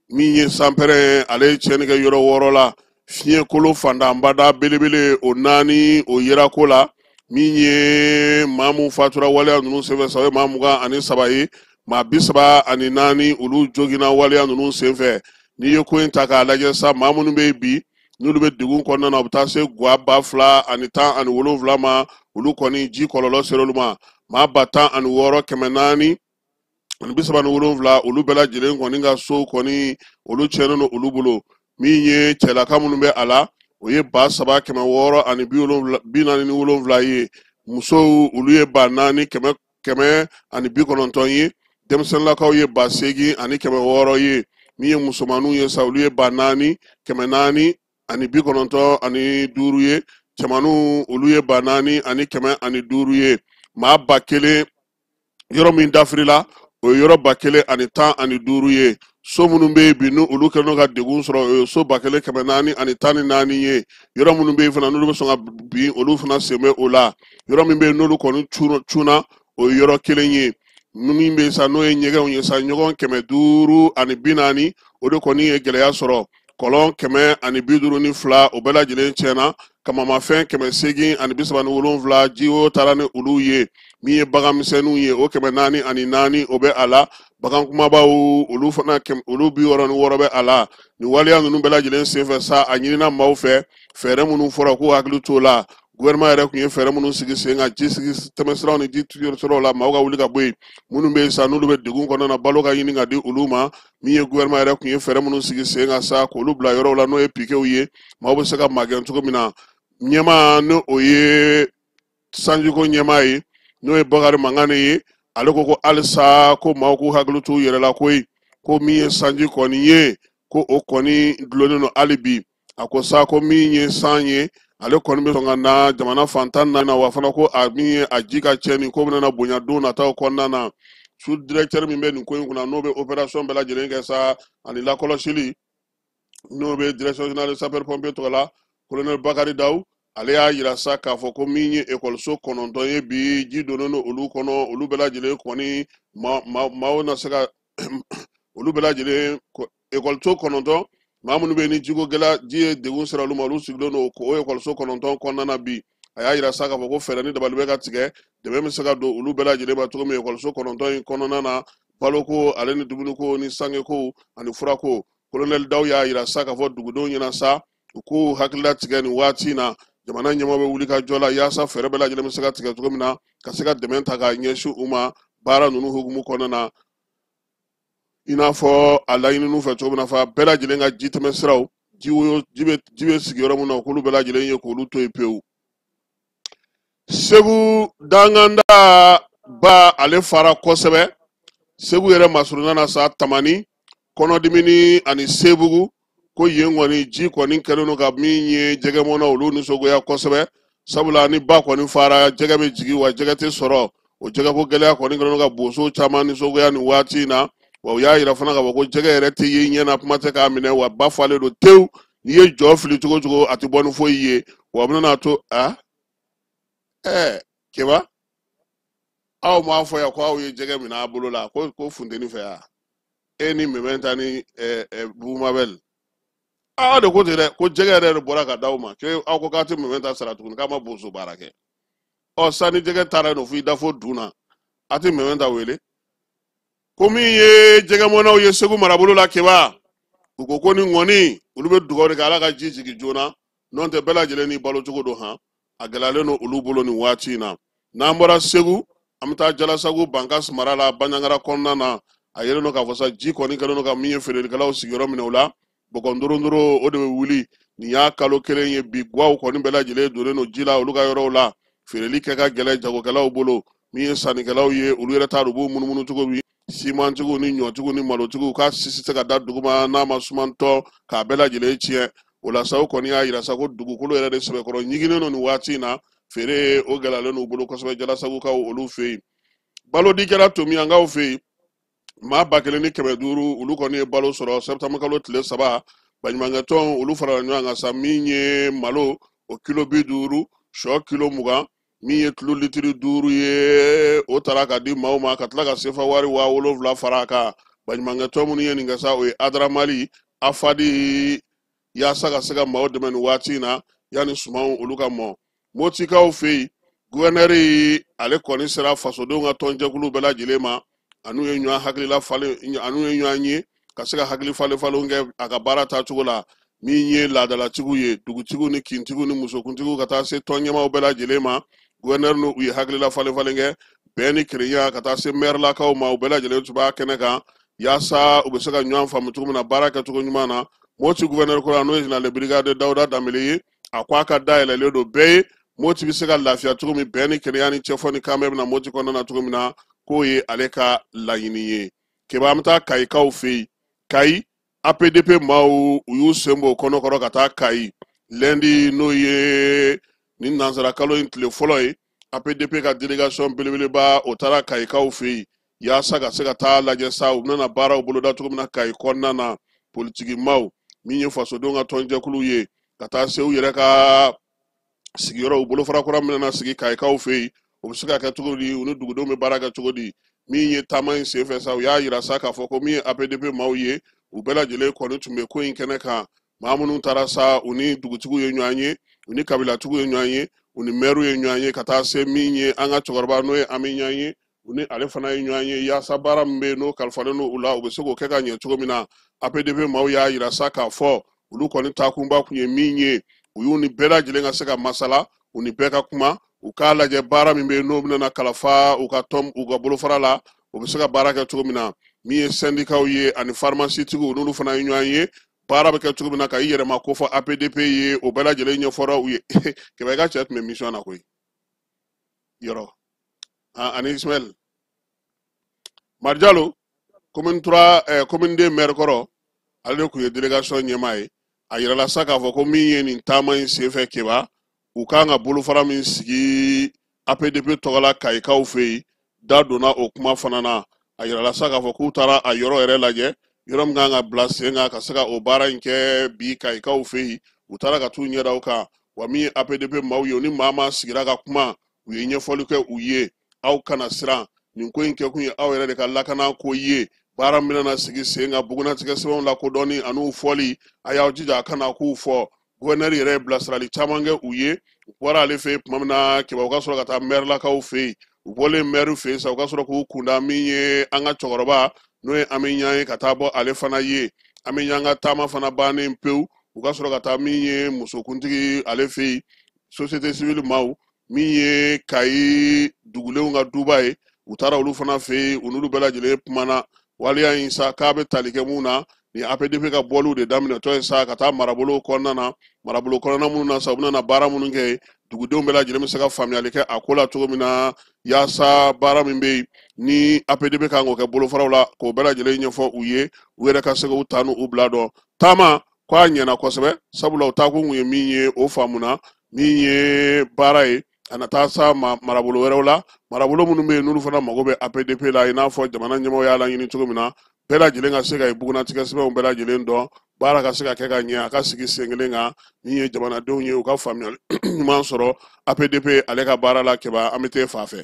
Min ye sanpɛrɛn, ale ye tiɲɛni kɛ yɔrɔ 6 la. Fiɲɛkolo fantanbada belebele o 4, o yera ko la. Min ye maa mun fatura waleya ninnu senfɛ sa, o ye maa 23 ye. Maa 34, olu joginna waleya ninnu senfɛ. N'i ye ko in ta k'a lajɛ sa, maa minnu bɛ yen bi n'olu bɛ degun kɔnɔna na, u bɛ taa se guwa 2017 ma, olu kɔni ji kɔlɔlɔ sera olu ma. Maa 16,437, olu bɛɛ lajɛlen kɔni ka so kɔni, olu tiɲɛnen don olu bolo. Min ye cɛlaka minnu bɛ a la, o ye 3647 ye. Musow, olu ye 4190 ye. Denmisɛnninlakaw ye 8600 ye. Min ye musomaninw ye sa, olu ye 4495 ye. Cɛmaninw, olu ye 4105 ye. Maa 1000, yɔrɔ min dafirila, o ye yɔrɔ 1015 ye. So minnu bɛ yen bi ni olu kɛlen don ka degun sɔrɔ, o ye so 1414 ye. Yɔrɔ minnu bɛ yen fana n'olu bɛ sɔn ka bin, olu fana sen bɛ o la. Yɔrɔ min bɛ yen n'olu kɔni cunna, o ye yɔrɔ kelen ye. Min bɛ yen sa, n'o ye ɲɛgɛnw ye sa, ɲɔgɔn 540, o de kɔni ye gɛlɛya sɔrɔ. Kɔlɔn 152, o bɛɛ lajɛlen tiɲɛna. Kamamafɛn 837, jiwo taara ni olu ye. Min ye bagan misɛnninw ye, o 404, o bɛ a la. Bagan kumabaw, olu fana olu 66 bɛ a la. Nin waleya ninnu bɛɛ lajɛlen senfɛ sa, a ɲinina maaw fɛ, fɛɛrɛ minnu fɔra k'u hakili t'o la. Gouvernement yɛrɛ tun ye fɛɛrɛ minnu sigi sen kan, ji sigi tɛmɛsiraw ni ji siraw la, maaw ka wuli ka bɔ yen. Minnu bɛ yen sa n'olu bɛ degun kɔnɔna na, balo ka ɲini ka di olu ma. Min ye gouvernement yɛrɛ tun ye fɛɛrɛ minnu sigi sen kan sa, k'olu bila yɔrɔw la, n'o ye pikew ye, maaw bɛ se ka magɛn cogo min na. Ɲɛmaa, ni o ye sanjiko ɲɛmaa ye, n'o ye Bakari Mangane ye, ale ko ko halisa ko maaw k'u hakili t'u yɛrɛ la koyi, ko min ye sanji kɔni ye, ko o kɔni dulonnen don hali bi. A ko sa ko min ye san ye, ale kɔni bɛ sɔn ka na jamana fan 14 na, wa fana ko a min ye a ji ka tiɲɛni ko bɛna bonya don nataw kɔnɔna na. Sous directeur min bɛ nin ko in kunna, n'o bɛ opération bɛɛ lajɛlen kɛ sa ani lakɔlɔsili, n'o bɛ direction générale sapeur pompier tɔgɔ la, colonel Bakari Daw, ale y'a yira sa k'a fɔ ko min ye ekɔliso 9 ye bi, ji donnen don olu kɔnɔ. Olu bɛɛ lajɛlen kɔni maaw na se ka olu bɛɛ lajɛlen ekɔliso 9, maa minnu bɛ yen ni jiko gɛlɛya, ji ye degun sera olu ma, olu sigilen don o ekɔliso 9 kɔnɔna na bi. A y'a yira sa k'a fɔ ko fɛɛrɛ ni dabali bɛ ka tigɛ, dɛmɛ bɛ se ka don olu bɛɛ lajɛlen ma cogo min ekɔliso 9 in kɔnɔna na, baloko ale ni dumuniko ni sangeko ani furako. Colonel Daw y'a yira sa k'a fɔ dugudenw ɲɛna sa, u k'u hakilila tigɛ nin waati in na, jamana ɲɛmaaw bɛ wuli ka jɔ la yaasa fɛɛrɛ bɛɛ lajɛlen bɛ se ka tigɛ cogo min na ka se ka dɛmɛ ta k'a ɲɛsin u ma baara ninnu hukumu kɔnɔna na, i n'a fɔ a laɲininiw fɛ cogo min na, fa bɛɛ lajɛlen ka ji tɛmɛ siraw, ji woyo, ji bɛ sigi yɔrɔ min na, k'olu bɛɛ lajɛlen ye k'olu to yen pewu. Segu danganda ba ale fara kosɛbɛ. Segu yɛrɛ masurunna na sa, Tamani, Kɔnɔdimini ani Sebugu, ko yen kɔni ji kɔni kɛlen don ka min ye jɛgɛmɔnna olu nisɔngoya kosɛbɛ, sabula ni ba kɔni fara, jɛgɛ bɛ jigin wa jɛgɛ tɛ sɔrɔ. O jɛgɛko gɛlɛya kɔni kɛlen don ka boso caman nisɔngoya nin waati in na. Wa u y'a yira fana k'a fɔ ko jɛgɛ yɛrɛ tɛ ye ɲɛ na, kuma tɛ k'a minɛ, wa ba falen don tewu, n'i ye jɔ fili cogo o cogo a tɛ bɔ ni foyi ye. Wa bɛna to a Keba, aw m'a fɔ yan ko aw ye jɛgɛ minɛ a bolo la ko funteni fɛ yan, e ni mɛmɛ ta ni Bumabel, aw de ko ten dɛ, ko jɛgɛ yɛrɛ de bɔra ka d'aw ma, ko aw ko k'a tɛ mɛmɛ ta sara tuguni, k'a ma boso baara kɛ. Ɔ sa ni jɛgɛ taara yen nɔ fo i da fo dun na, a tɛ mɛmɛ ta wele. Ko min ye jɛgɛmɔnnaw ye Segu marabolo la Keba, u ko ko ni ŋɔni olu bɛ dugawu de kɛ Ala ka ji jigin joona, n'o tɛ bɛɛ lajɛlen ni balo cogo don han, a gɛlɛyalen don olu bolo nin waati in na. N'an bɔra Segu, an bɛ taa Jalasagu Bankas mara la, Banjagara kɔnɔna na. A yelen don k'a fɔ sa ji kɔni kɛlen don ka min ye feerelikɛlaw sigiyɔrɔ minɛ u la, bɔgɔ ndorondoro o de bɛ wuli. Nin y'a kalo 1 ye bi, guwaw kɔni bɛɛ lajɛlen donnen don ji la olu ka yɔrɔw la. Feereli kɛ ka gɛlɛn jagokɛlaw bolo, min ye sannikɛlaw ye olu yɛrɛ t'a dɔn u b'u munumunu cogo min. Simantigiw ni ɲɔtigiw ni malotigiw k'a sisi tɛ se ka da duguma n'a ma sumantɔ k'a bɛɛ lajɛlen tiɲɛ. O la sa, o kɔni y'a yira sa ko dugukolo yɛrɛ de sɛbɛkɔrɔ ɲiginnen don nin waati in na, feere o gɛlɛyalen n'u bolo kosɛbɛ Jalasagukaw olu fɛ yen. Balodi kɛra Tomiyankaw fɛ yen, maa 1500 olu kɔni ye balo sɔrɔ sɛtanburu kalo tile 3. Baɲumankɛtɔn olu farala ɲɔgɔn kan sa, min ye malo o kilo 50, sɔ kilo 20, min ye tulu litiri 5 ye, o taara ka di maaw ma, ka tila ka sefa wari 7000 fara a kan. Baɲumankɛtɔn minnu ye nin kɛ sa, o ye Adaramali, Afadi, yaasa ka se ka maaw dɛmɛ nin waati in na yanni sumanw olu ka mɔ. Motikaw fɛ yen, guvɛnɛri ale kɔni sera fasodenw ka tɔnjɛkulu bɛɛ lajɛlen ma, an'u ye ɲɔgɔn hakilila falen, an'u ye ɲɔgɔn ye ka se ka hakili falen falenw kɛ a ka baara taacogo la. Min ye laadalatigiw ye, dugutigiw ni kintigiw ni musokuntigiw, ka taa se tɔn ɲɛmaaw bɛɛ lajɛlen ma, guvɛnɛri n'u ye hakilila falen falen kɛ bɛn ni kelenya, ka taa se mɛrilakaw ma, u bɛɛ lajɛlen tun b'a kɛnɛ kan yaasa u bɛ se ka ɲɔgɔn faamu cogo min na baara kɛcogo ɲuman na. Moti guvɛnɛri kura, n'o ye général de brigade Dawuda Danbele ye, a ko a ka dayɛlɛlen don bɛɛ ye, Moti bɛ se ka lafiya cogo min, bɛn ni kelenya ni cɛfɔ ni kanbɛn bɛna Moti kɔnɔna na cogo min na, k'o ye ale ka laɲini ye. Keba, an bɛ taa Kayikaw fɛ yen. Kayi APDP maaw u y'u sen bɔ kɔnɔkɔrɔ ka taa Kayi lundi, n'o ye nin nansara kalo in tile fɔlɔ ye. APDP ka délégation belebeleba o taara Kayikaw fɛ yen yaasa ka se ka taa lajɛ sa u bɛna baaraw boloda cogo min na Kayi kɔnɔna na. Politiki maaw, min ye fasodenw ka tɔnjɛkuluw ye, ka taa se u yɛrɛ ka sigiyɔrɔ, u bolofara kura min nana sigi Kayikaw fɛ yen, o bɛ se ka kɛ cogo di, u ni dugudenw bɛ baara kɛ cogo di. Min ye taama in senfɛ sa, u y'a yira sa k'a fɔ ko min ye APDP maaw ye, u bɛɛ lajɛlen kɔni tun bɛ ko in kɛnɛ kan. Maa minnu taara sa, u ni dugutigiw ye ɲɔgɔn ye, u ni kabilatigiw ye ɲɔgɔn ye, u ni mɛriw ye ɲɔgɔn ye, ka taa se min ye an ka cɛkɔrɔba n'o ye Ami Ɲan ye, u ni ale fana ye ɲɔgɔn ye, yaasa baara min bɛ yen n'o kalifalen don u la, u bɛ se k'o kɛ ka ɲɛ cogo min na. APDP maaw y'a yira sa k'a fɔ olu kɔni taakunba kun ye min ye, u y'u ni bɛɛ lajɛlen ka se ka masala, u ni bɛɛ ka kuma, u k'a lajɛ baara min bɛ yen n'o bɛna kalifa u ka tɔn, u ka bolofara la, u bɛ se ka baara kɛ cogo min na. Min ye sɛndikaw ye ani farimasitigiw, n'olu fana ye ɲɔgɔn ye, baara bɛ kɛ cogo min na ka i yɛrɛma ko fɔ APDP ye, o bɛɛ lajɛlen ɲɛfɔra u ye. Kɛmɛ, i ka cɛ tun bɛ mission na koyi yɔrɔ ani Ismaël Marjalo, commune 3, commune 2 maire kɔrɔ, ale de tun ye délégation ɲɛmaa ye. A yirala sa k'a fɔ ko min ye nin taama in senfɛ Keba, u kan ka bolofara min sigi APDP tɔgɔ la Kayikaw fɛ yen, da donna o kuma fana na. A yirala sa k'a fɔ k'u taara a yɔrɔ yɛrɛ lajɛ, yɔrɔ min kan ka bila sen kan ka se ka o baara in kɛ bi Kayikaw fɛ yen. U taara ka t'u ɲɛda o kan. Wa min ye APDP maaw ye, u ni maa maa sigira ka kuma, u ye ɲɛfɔli kɛ u ye: aw kana siran, nin ko in kɛkun ye aw yɛrɛ de ka lakana ko ye. Baara min bɛna sigi sen kan, bugunnatigɛ sɛbɛnw lakodɔnni an'u fɔli, a y'aw jija a kana k'u fɔ. Gouverneur yɛrɛ ye bilasirali caman kɛ u ye. U bɔra ale fɛ yen tuma min na, Keba, u ka sɔrɔ ka taa mɛrilakaw fɛ yen. U bɔlen mɛri fɛ yen sa, u ka sɔrɔ k'u kunda min ye an ka cɛkɔrɔba, n'o ye Ami Ɲan ye, ka taa bɔ ale fana ye. Ami Ɲan ka taama fana bannen pewu, u ka sɔrɔ ka taa min ye musokuntigi ale fɛ yen, société civile maaw, min ye Kayi dugulenw ka duba ye, u taara olu fana fɛ yen. U n'olu bɛɛ lajɛlen kumana waleya in sa k'a bɛ tali kɛ mun na. Ni APDP ka bɔliw de daminɛtɔ ye sa ka taa marabolo kɔnɔna na, marabolo kɔnɔna minnu na sa, u bɛna na baara minnu kɛ, dugudenw bɛɛ lajɛlen bɛ se ka faamuyali kɛ a ko la cogo min na, yaasa baara min bɛ yen ni APDP kan k'o kɛ bolofaraw la, k'o bɛɛ lajɛlen ɲɛfɔ u ye, u yɛrɛ ka se k'u ta n'u bila dɔn. Taama ko a ɲɛna kosɛbɛ, sabula u taakun kun ye min ye, o faamuna. Min ye baara ye, a na taa sa marabolo wɛrɛw la, marabolo minnu bɛ yen n'olu fana mago bɛ APDP la, i n'a fɔ jamana ɲɛmɔgɔ y'a laɲini cogo min na, bɛɛ lajɛlen ka se ka bugunnatigɛ sɛbɛnw bɛɛ lajɛlen dɔn, baara ka se ka kɛ ka ɲɛ, a ka sigi sen kelen kan. Min ye jamanadenw ye, u ka faamuyali ɲuman sɔrɔ APDP ale ka baara la. Keba, an bɛ t'e fan fɛ.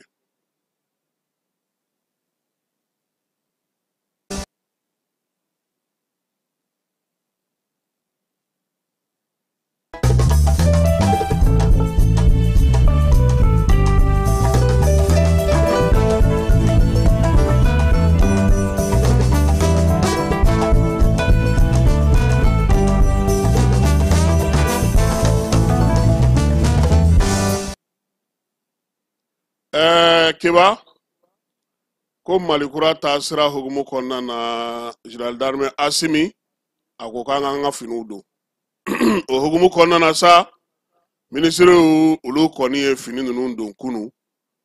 Keba, ko Malikura taasira hukumu kɔnɔna na, général d'armée Asimi a ko k'an k'an ka finiw don. O hukumu kɔnɔna na sa, minisiriw olu kɔni ye fini ninnu don kunu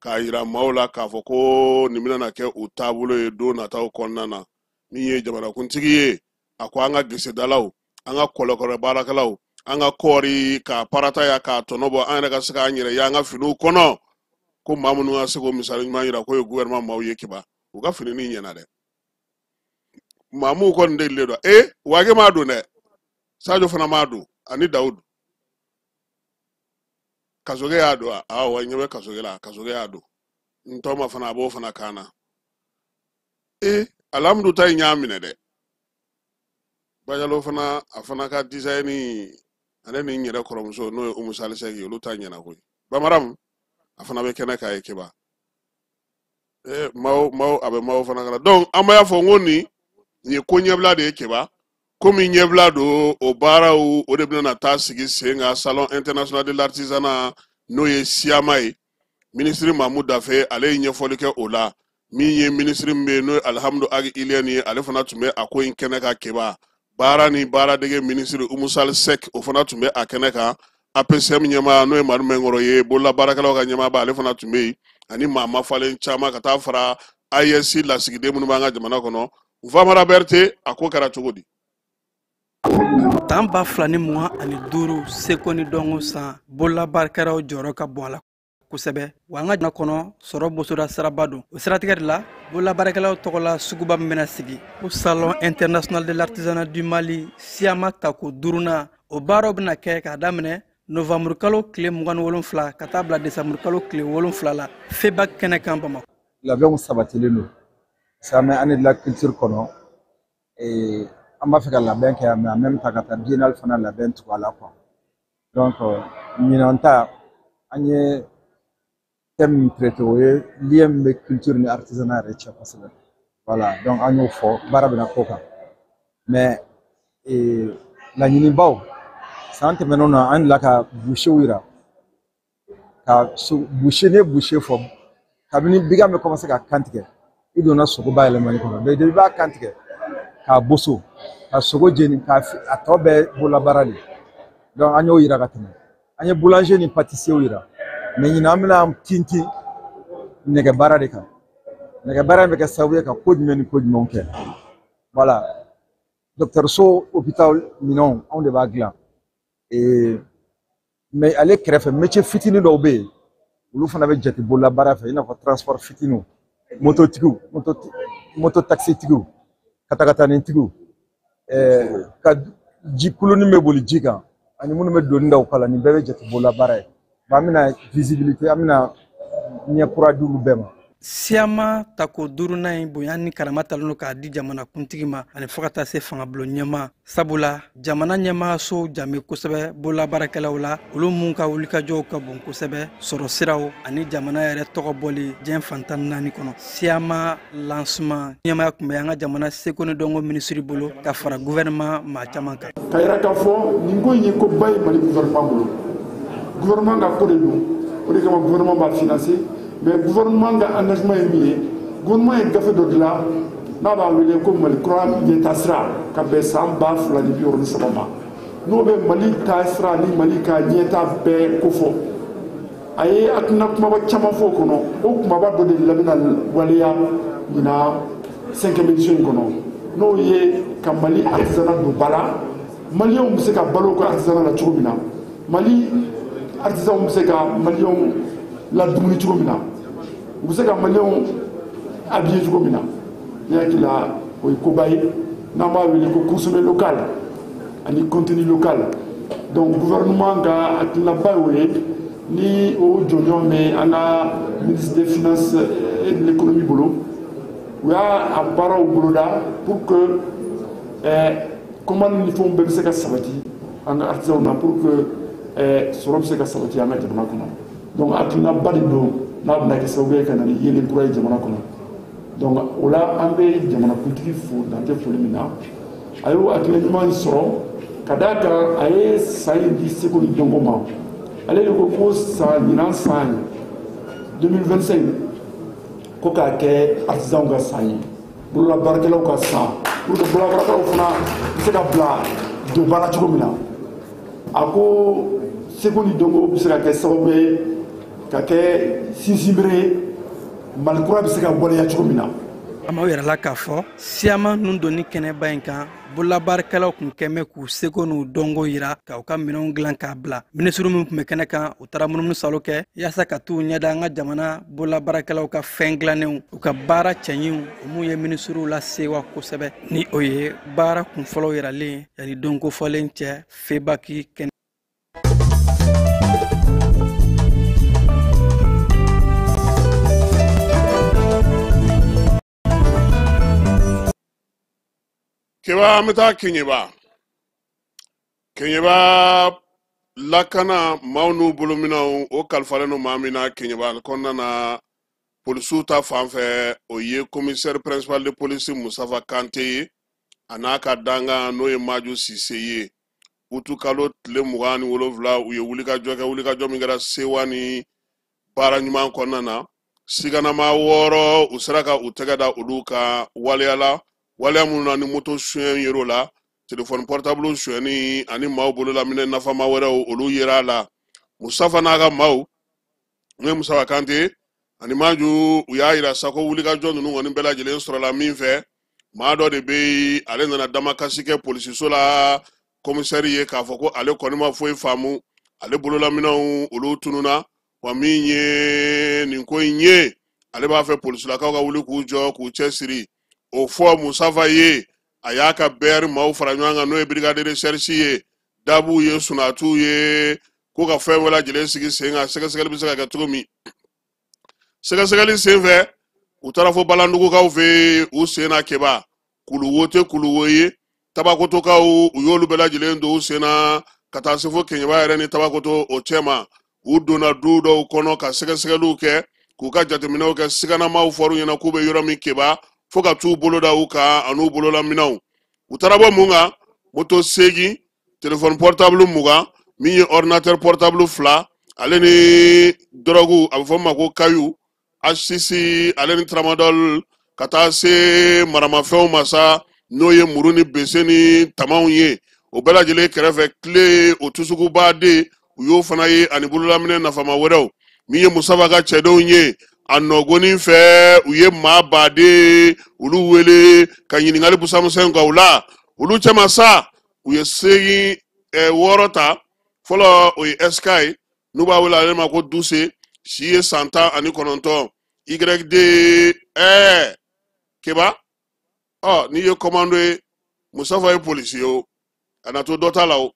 k'a yira maaw la k'a fɔ ko nin bɛna kɛ u taabolo ye don nataw kɔnɔna na. Min ye jamanakuntigi ye, a ko an ka gesedalaw, an ka kɔlɔkɔlɔ baarakɛlaw, an ka kɔɔri k'a parata ya k'a tɔnɔ bɔ, an yɛrɛ ka se k'an yɛrɛ ye an ka finiw kɔnɔ, ko maa minnu ka se k'o misali ɲuman yira k'o ye gouvernement maaw ye. Kiba, u ka fini nin ɲɛna dɛ, maa minnu kɔni delilen don. Wage m'a don dɛ, Sadio fana m'a don, ani Dawudu. Kasoge y'a don, awɔ, ɲɛ bɛ Kasoge la, Kasoge y'a don. Ntɔma fana a b'o fana kan na. Alhamdu ta in y'a minɛ dɛ. Bajalo fana, a fana ka design, ale ni n yɛrɛ kɔrɔmuso n'o ye Umu Salisɛki, olu ta ɲɛna koyi. Bamaram a fana bɛ kɛnɛ k'a ye. Keba, maaw maaw a bɛ maaw fana kana. Donc an b'a fɔ n ko nin ye ko ɲɛbila de ye. Keba, komi ɲɛbila don, o baaraw o de bɛna taa sigi sen kan Salon international de l'artisanat, n'o ye SIAMA ye. Minisiri Mamu Dafe ale ye ɲɛfɔli kɛ o la. Min ye minisiri min bɛ yen n'o ye Alihamudu Agi Iliyɛni ye, ale fana tun bɛ a ko in kɛnɛ kan. Keba, baara ni baaradege minisiri Umusali Sɛk, o fana tun bɛ a kɛnɛ kan. APCM ɲɛmaa n'o ye Madu Mɛnkɔrɔ ye, bololabaarakɛlaw ka ɲɛmaaba, ale fana tun bɛ yen, ani maa mafalen caman ka taa fara AES lasigiden minnu b'an ka jamana kɔnɔ. Nfamara Berete, a ko kɛra cogo di? San 2025 seko ni dɔnko san, bololabaarakɛlaw jɔyɔrɔ ka bon a la kosɛbɛ. Wa an ka jamana kɔnɔ, sɔrɔ bosoda siraba don. O siratigɛ de la, bololabaarakɛlaw tɔgɔla suguba min bɛna sigi ko Salon international de l'artisanat du Mali, SIAMA tako duurunan, o baaraw bɛna kɛ k'a daminɛ novanburu kalo tile 27 ka taa bila desanburu kalo tile 7 la, FEBAK kɛnɛ kan Bamakɔ. Labɛnw sabatilen don parce que an bɛ année de la culture kɔnɔ. An b'a fɛ ka labɛn kɛ, mais en même temps ka taa biennale fana labɛn tugu a la quoi. Donc ɲinan ta, an ye thème min traité, o ye lien min bɛ culture ni artisanat yɛrɛ cɛ kosɛbɛ. Voilà, donc an y'o fɔ, baara bɛna k'o kan. Mais laɲinibaw, san tɛmɛnenw na, an delila ka boucherw yira, ka boucher, ne ye boucher fɔ, kabini bigan bɛ commencer ka kan tigɛ, i donna sogo bayɛlɛmali kɔnɔ. Mais depuis i b'a kan tigɛ k'a boso ka sogo jeni k'a a tɔ bɛɛ bololabaara de. Donc an y'o yira ka tɛmɛ, an ye boulanger ni pâtissier yira. Mais ɲinan, an bɛna tintin nɛgɛ baara de kan. Nɛgɛ baara in bɛ kɛ sababu ye ka ko jumɛn ni ko jumɛnw kɛ? Voilà, dɔgɔtɔrɔso, hôpital minɛnw, anw de b'a dilan. Mais ale kɛrɛfɛ, métier fitinin dɔw bɛ yen, olu fana bɛ jate bololabaara fɛ, i n'a fɔ transport fitininw, mototigiw, moto Moto taxitigiw, katakatanintigiw, ka ji kuloni bɛ boli ji kan ani minnu bɛ doni da u kala, nin bɛɛ bɛ jate bololabaara ye. An bɛna visibilité, an bɛna ɲɛ kura di olu bɛɛ ma. Siyama tako duurunan in bonya ni karama talen don k'a di jamanakuntigi ma ani fo ka taa se fangabulon ɲɛma, sabula jamana ɲɛmaasow jame kosɛbɛ bololabaarakɛlaw la, olu mun ka wulikajɔw ka bon kosɛbɛ sɔrɔ siraw ani jamana yɛrɛ tɔgɔ bɔli diɲɛ fan 14 kɔnɔ. Siyama lancement ɲɛmaya tun bɛ an ka jamana seko ni dɔnko minisiri bolo ka fara gouvernement maa caman kan. Ka yira k'a fɔ nin ko in ye koba ye Mali gouvernement bolo. Gouvernement ka ko de don, o de kama gouvernement b'a financer. Mais gouvernement ka engagement ye min ye, gouvernement ye gafe dɔ dilan n'a b'a wele ko Mali kura ɲɛtaasira ka bɛn san 2063 ma, n'o bɛ Mali taasira ni Mali ka ɲɛta bɛɛ kofɔ. A ye hakilina kumaba caman fɔ o kɔnɔ, o kumaba dɔ de labɛnna waleya ɲinan 5e édition in kɔnɔ, n'o ye ka Mali artisanat don ba la, Maliyɛnw bɛ se ka balo u ka artisanat la cogo min na, Mali artisanw bɛ se ka Maliyɛnw ladumuni cogo min na, u bɛ se ka Maliyɛnw habiller cogo min na. Ne hakili la o ye koba ye n'an b'a wele ko consommer local ani contenu local. Donc gouvernement ka hakilinaba y'o ye, ni o jɔnjɔn bɛ an ka ministre des finances et de l'économie bolo, u y'a a baaraw boloda pour que commande ni fɛnw bɛɛ bɛ se ka sabati an ka artisanw na, pour que sɔrɔ bɛ se ka sabati an ka jamana kɔnɔ. Donc hakilinaba de don n'a bɛna kɛ sababu ye ka na ni yeelen kura ye jamana kɔnɔ. Donc o la an bɛ jamanakuntigi fo dan tɛ foli min na, a y'o hakilina ɲuman sɔrɔ ka d'a kan a ye san in di seko ni dɔnko ma. Ale de ko ko san ɲinan san 2025 ko k'a kɛ artisanw ka san ye, bololabaarakɛlaw ka san, pour que bololabaarakɛlaw fana bɛ se ka bila don ba la cogo min na. A ko seko ni dɔnko bɛ se ka kɛ sababu ye ka kɛ sinsinbere ye Mali kura bɛ se ka waleya cogo min na. A m'aw yɛrɛ la k'a fɔ siyama ninnu donni kɛnɛba in kan, bololabaarakɛlaw tun kɛn bɛ k'u seko n'u dɔnko yira k'u ka minɛnw dilan k'a bila. Minisiri min tun bɛ kɛnɛ kan, u taara munumunu salo kɛ yaasa ka t'u ɲɛda an ka jamana bololabaarakɛlaw ka fɛn dilannenw, u ka baara cɛɲiw, o mun ye minisiriw lasewa kosɛbɛ. Ni o ye baara kunfɔlɔw yiralen yanni donko fɔlen cɛ FEBAK kɛnɛ. Keba, an bɛ taa Keɲeba. Keɲeba lakana maaw n'u bolominɛnw o kalifalen don maa min na Keɲeba kɔnɔna na, polisiw ta fan fɛ, o ye commissaire principal de police Mustafa Kante ye, a n'a ka dangan n'o ye Maju Sise ye. Utukalo tile 27 u ye wulikajɔ kɛ, wulikajɔ min kɛra sewa ni baara ɲuman kɔnɔna na. Siganama 6 u sera ka u tɛgɛ da olu ka waleya la, waleya minnu na ni moto suɲɛ yer'o la, telefɔni portable suɲɛni ani maaw bololaminɛ nafama wɛrɛw olu yera a la. Mustafa n'a ka maaw, n'o ye Mustafa Kante ani Maju, u y'a yira sa ko wulikajɔ ninnu kɔni bɛɛ lajɛlen sɔrɔla min fɛ, maa dɔ de bɛ yen, ale nana damakasi kɛ polisiso la commissaire ye k'a fɔ ko ale kɔni ma foyi faamu, ale bololaminɛnw olu tununa, wa min ye nin ko in ye, ale b'a fɛ polisilakaw ka wuli k'u jɔ k'u cɛsiri. O fɔ Mustafa ye, a y'a ka bɛɛri maaw fara ɲɔgɔn kan, n'o ye brigade de recherche ye, dabuw ye, sunatuw ye, ko ka fɛn bɛɛ lajɛlen sigi sen kan, sɛgɛsɛgɛli bɛ se ka kɛ cogo min. Sɛgɛsɛgɛli sen fɛ, u taara fo Balandugukaw fɛ yen, u sen na Keba, kuluwo tɛ kuluwo ye, Tabakotokaw u y'olu bɛɛ lajɛlen don u sen na ka taa se fo Keɲeba yɛrɛ ni Tabakoto o cɛ ma. U donna du dɔw kɔnɔ ka sɛgɛsɛgɛliw kɛ, k'u ka jateminɛw kɛ, siganamaw fɔr'u ɲɛna k'u bɛ yɔrɔ min Keba, fo ka t'u bolo da u kan an'u bololaminɛnw. U taara bɔ mun kan? Moto 8, telefɔni portable 20, min ye ordinateur portable 2, ale ni dɔrɔgu, a bɛ fɔ min ma ko kayu, H6, ale ni tramadol, ka taa se maramafɛnw ma sa, n'o ye muru ni bese ni tamaw ye. O bɛɛ lajɛlen kɛrɛfɛ, tile o tusugubaden, u y'o fana ye ani bololaminɛ nafama wɛrɛw. Min ye Mustafa ka cɛdenw ye, a nɔgɔnin fɛ, u ye maa baden olu wele ka ɲininkali busanmisɛnw kɛ u la. Olu cɛma sa, u ye 8 6 ta. Fɔlɔ o ye SK ye, n'u b'a wele ale ma ko Duse, si ye san 19, YD Keba, Ɔ, n'i ye commando ye, Musafa ye polisi ye, o a na to dɔ ta la. O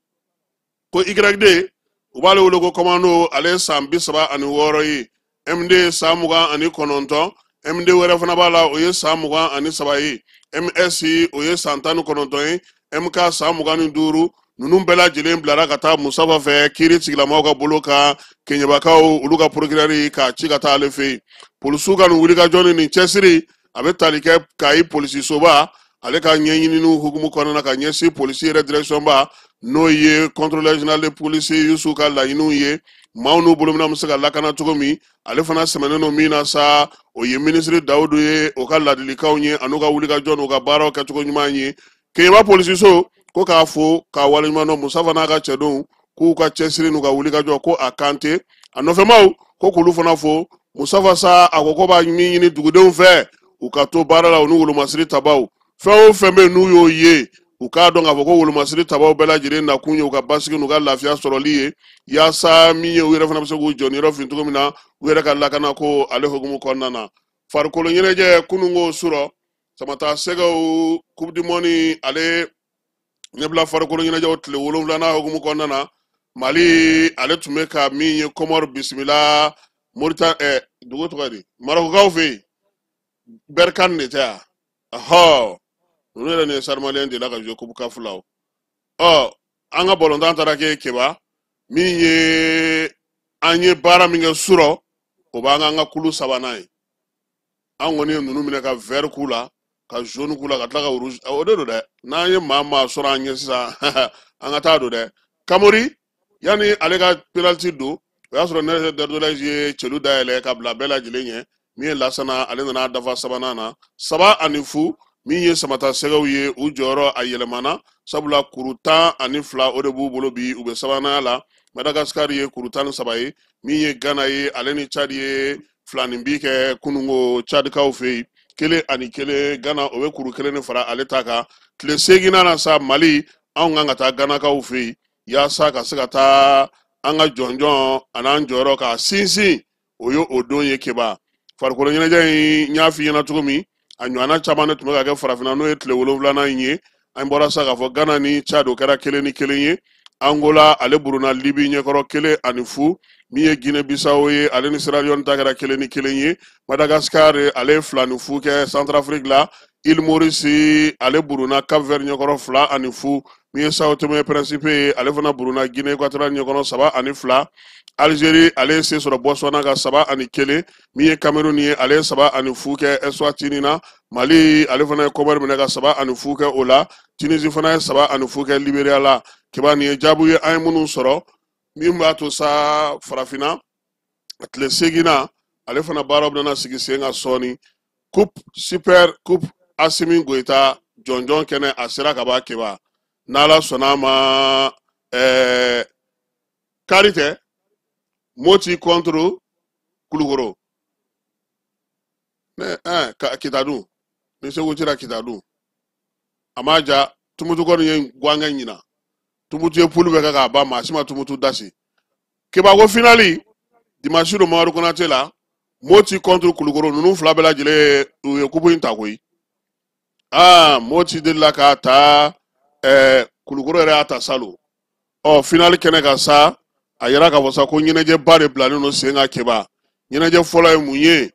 ko YD, u b'ale wele ko commando, ale ye san 36 ye. MD san 29, MD wɛrɛ fana b'a la, o ye san 23 ye. MS, o ye san 19 ye. MK san 25. Ninnu bɛɛ lajɛlen bilara ka taa Musafa fɛ kiiri tigilamaw ka bolo kan, Keɲebakaw olu ka procureur k'a ci ka taa ale fɛ yen. Polisiw ka nin wulikajɔ ni nin cɛsiri, a bɛ tali kɛ Kayi polisisoba ale ka ɲɛɲininiw hukumu kɔnɔna na, ka ɲɛsin polisi yɛrɛ direction ba, n'o ye contrôleur général de police Yusu ka laɲiniw ye, maaw n'u bolominɛnw bɛ se ka lakana cogo min. Ale fana sɛmɛnen don min na sa, o ye minisiri Dawudu ye, o ka ladilikanw ye an'u ka wulikajɔ n'u ka baaraw kɛcogo ɲuman ye. Keɲeba polisiso ko k'a fo k'a waleɲuman dɔn Musafa n'a ka cɛdenw, k'u ka cɛsiri n'u ka wulikajɔ ko a kan tɛ a nɔfɛmaw, ko k'olu fana fo. Musafa sa, a ko b'a min ɲini dugudenw fɛ, u ka to baara la, u ni wolomasiri tabaw. Fɛn o fɛn bɛ n'u y'o ye, u k'a dɔn k'a fɔ ko wolomasiri tabaw bɛɛ lajɛlen nakun ye u ka basigi n'u ka lafiya sɔrɔli ye, yaasa min ye u yɛrɛ fana bɛ se k'u jɔniyɔrɔ fin cogo min na u yɛrɛ ka lakana ko ale hukumu kɔnɔna na. Farikolo ɲɛnajɛ, kununko surɔ, Samata Sɛgɛw Coupe du Monde ale ɲɛbila farikolo ɲɛnajɛw tile wolonwulanan hukumu kɔnɔna na, Mali ale tun bɛ ka min ye Kɔmɔri bisimila Moritani, dugu tɔgɔ di, Marɔkukaw fɛ yen, Berkane de tɛ yan? Ɔhɔ, ninnu yɛrɛ ni Stade Malien delila ka jouer Coupe CAF la. O ɔ, an ka balontan taara kɛ Keba min ye, an ye baara min kɛ surɔ, o b'an ka kulu sabanan ye. An kɔni ye ninnu minɛ ka vert k'u la, ka jaune k'u la, ka tila ka rouge. O de don dɛ, n'an ye maa maa sɔrɔ an ɲɛ sisan, an ka taa don dɛ. Kamori, yanni ale ka penalty don, o y'a sɔrɔ Nɛrɛ Dɛrdolɛji ye celu dayɛlɛ ka bila bɛɛ lajɛlen ɲɛ. Min ye Lasana, ale nana dafa sabanan na, 3-0. Min ye Samata Sɛgɛw ye, u jɔyɔrɔ a yɛlɛmana, sabula kuru 12 o de b'u bolo bi, u bɛ sabanan la. Madagascar ye kuru 13 ye. Min ye Ghana ye, ale ni Chad ye filanin bi kɛ kununko Chadikaw fɛ yen, 1-1. Ghana o bɛ kuru kelen de fara ale ta kan. Tile seeginnan na sa, Mali anw kan ka taa Ghanakaw fɛ yen, yaasa ka se ka taa an ka jɔnjɔn an'an jɔyɔrɔ k'a sinsin. O ye o don ye. Keba, farikolo ɲɛnajɛ in, n y'a f'i ɲɛna cogo min, a ɲɔgɔnna caman de tun bɛ ka kɛ farafinna, n'o ye tile wolonwulanan in ye. An bɔra sa k'a fɔ Ghana ni Chad, o kɛra 1-1 ye. Angola ale buruna Libi ɲɛkɔrɔ 1-0. Min ye Guinée Bissau ye, ale ni Sierra Leone ta kɛra 1-1 ye. Madagascar ale ye 2-0 kɛ Centrafrique la. Île Maurice ale buruna Cap Vert ɲɛkɔrɔ 2-0. Min ye Sao Tomé Principe ye, ale fana buruna Guinée Équatoriale ɲɛkɔrɔ 3-2. Algérie ale ye se sɔrɔ Botswana ka 3-1. Min ye Cameroun ye, ale ye 3-0 kɛ Eswatini na. Mali ale fana ye Comore minɛ ka 3-0 kɛ o la. Tunisie fana ye 3-0 kɛ Libéria la. Keba, nin ye jaabi ye an ye minnu sɔrɔ, min b'a to sa farafinna a tile seeginnan ale fana baaraw bɛna sigi sen kan sɔɔni. Coupe Super Coupe Asimi Goyita jɔnjɔn kɛnɛ, a sera ka ban. Keba, n'Ala sɔnna a ma, kari tɛ, Moti contre Kulukoro ne ka Kita dun, ni Segu cira Kita dun, a ma ja. Tumutu kɔni ye guwankɛ ɲina, Tumutu ye poule bɛɛ kɛ k'a ban, maa si ma Tumutu dasi. Keba, ko finali dimanche don Mamadu Konate la, Moti contre Kulukoro. Ninnu fila bɛɛ lajɛlen u ye coupe in ta koyi. Aa, Moti delila k'a ta, Kulukoro yɛrɛ y'a ta salon. Ɔ, finali kɛnɛ kan sa, a yira k'a fɔ sa ko ɲɛnajɛba de bilalen don sen kan. Keba, ɲɛnajɛ fɔlɔ ye mun ye?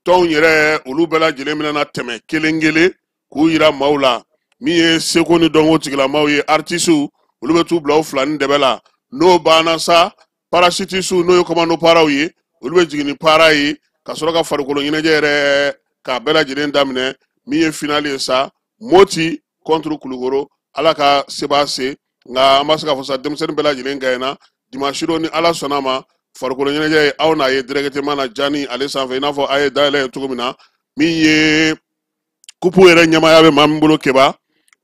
Tɔnw yɛrɛ olu bɛɛ lajɛlen bɛna tɛmɛ kelen kelen k'u yira maaw la. Min ye seko ni dɔnko tigilamaw ye, artisiw, olu bɛ t'u bila u fila ni dɛbɛ la. N'o banna sa, parachutisiw, n'o ye commando paraw ye, olu bɛ jigin ni para ye ka sɔrɔ ka farikolo ɲɛnajɛ yɛrɛ k'a bɛɛ lajɛlen daminɛ. Min ye finali ye sa, Moti contre Kulukoro. Ala ka se b'a se, nka an b'a se k'a fɔ sa denmisɛnnin bɛɛ lajɛlen gagnera. Dimanche don, ni Ala sɔnna a ma, farikolo ɲɛnajɛ ye, aw n'a ye directement na jani ale sanfɛ, i n'a fɔ a ye dayɛlɛ ye cogo min na. Min ye coupe yɛrɛ ɲɛmaaya bɛ maa min bolo, Keba,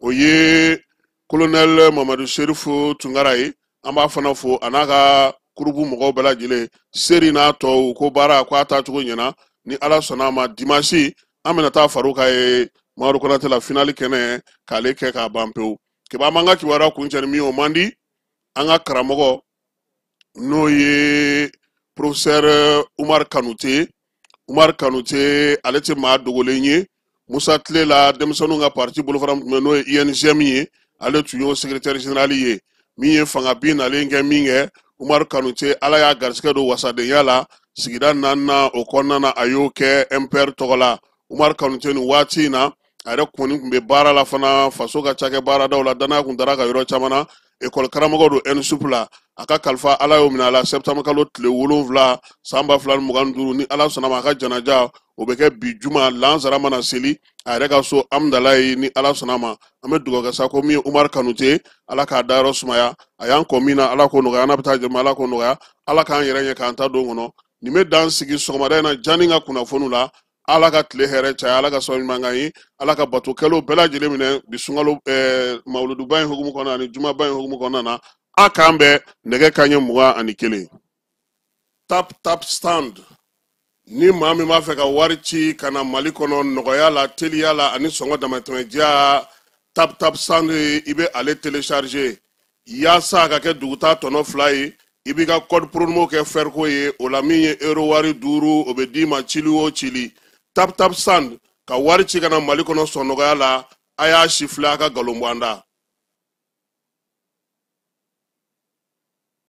o ye colonel Mamadu Serifu Tunkara ye. An b'a fana fo, a n'a ka groupe mɔgɔw bɛɛ lajɛlen, seri n'a tɔw, ko baara ko a taacogo ɲɛna. Ni Ala sɔnna a ma, dimanche an bɛna taa far'u kan ye Mamadu Konate la, finali kɛnɛ k'ale kɛ k'a ban pewu. Keba, an b'an ka kibaruya kuncɛ ni min ye, o man di an ka karamɔgɔ, n'o ye professeur Umar Kanute. Umar Kanute, ale tɛ maa dogolen ye. Musa tile la, denmisɛnninw ka parti bolofara min tun bɛ, n'o ye UNJM ye, ale tun y'o secrétaire général ye. Min ye fanga bin nalen kɛ min kɛ, Umaru Kanute, Ala y'a garisɛgɛ don wasadenya la sigida naaninan o kɔnɔna na, a y'o kɛ MPR tɔgɔ la. Umaru Kanute, nin waati in na, a yɛrɛ kɔni tun bɛ baara la fana faso ka cakɛ baaradaw la. Danaya tun dara ka yɔrɔ caman na. Ekɔli karamɔgɔ don ENSUP la. A ka kalifa, Ala y'o minɛ a la septembre kalo tile 7 san 2025. Ni Ala sɔnna ma, a ka janaja o bɛ kɛ bi juma lansara mana seli, a yɛrɛ ka so Amudalayi. Ni Ala sɔnna ma, an bɛ dugawu kɛ sa ko min ye Umaru Kanute, Ala k'a dayɔrɔ sumaya. A y'an kɔ min na, Ala k'o nɔgɔya. An bɛ taa jama, Ala k'o nɔgɔya. Ala k'an yɛrɛ ɲɛ k'an ta don kɔnɔ. Nin bɛ dan sigi sɔgɔmada in na Jani ka kunnafoniw la. Ala ka tile hɛrɛ caya, Ala ka sababu ɲuman k'an ye, Ala ka bato kɛlenw bɛɛ lajɛlen minɛ bi sunkalo mawuluduba in hukumu kɔnɔna ani jumaba in hukumu kɔnɔna na. A k'an bɛn nɛgɛ kanɲɛ 21. Tap Tap Send, ni maa min b'a fɛ ka wari ci ka na Mali kɔnɔ nɔgɔya la, teliya la ani sɔngɔ damatɛmɛdiya, Tap Tap Send, i bɛ ale télécharger yaasa a ka kɛ duguta tɔnɔ 2 ye. I b'i ka code promo kɛ fɛriko ye o la. Min ye euro wari 5, o bɛ d'i ma cili o cili. Tap Tap Send, ka wari ci ka na Mali kɔnɔ sɔn nɔgɔya la. A y'a si filɛ, a ka nkalon bɔ an da.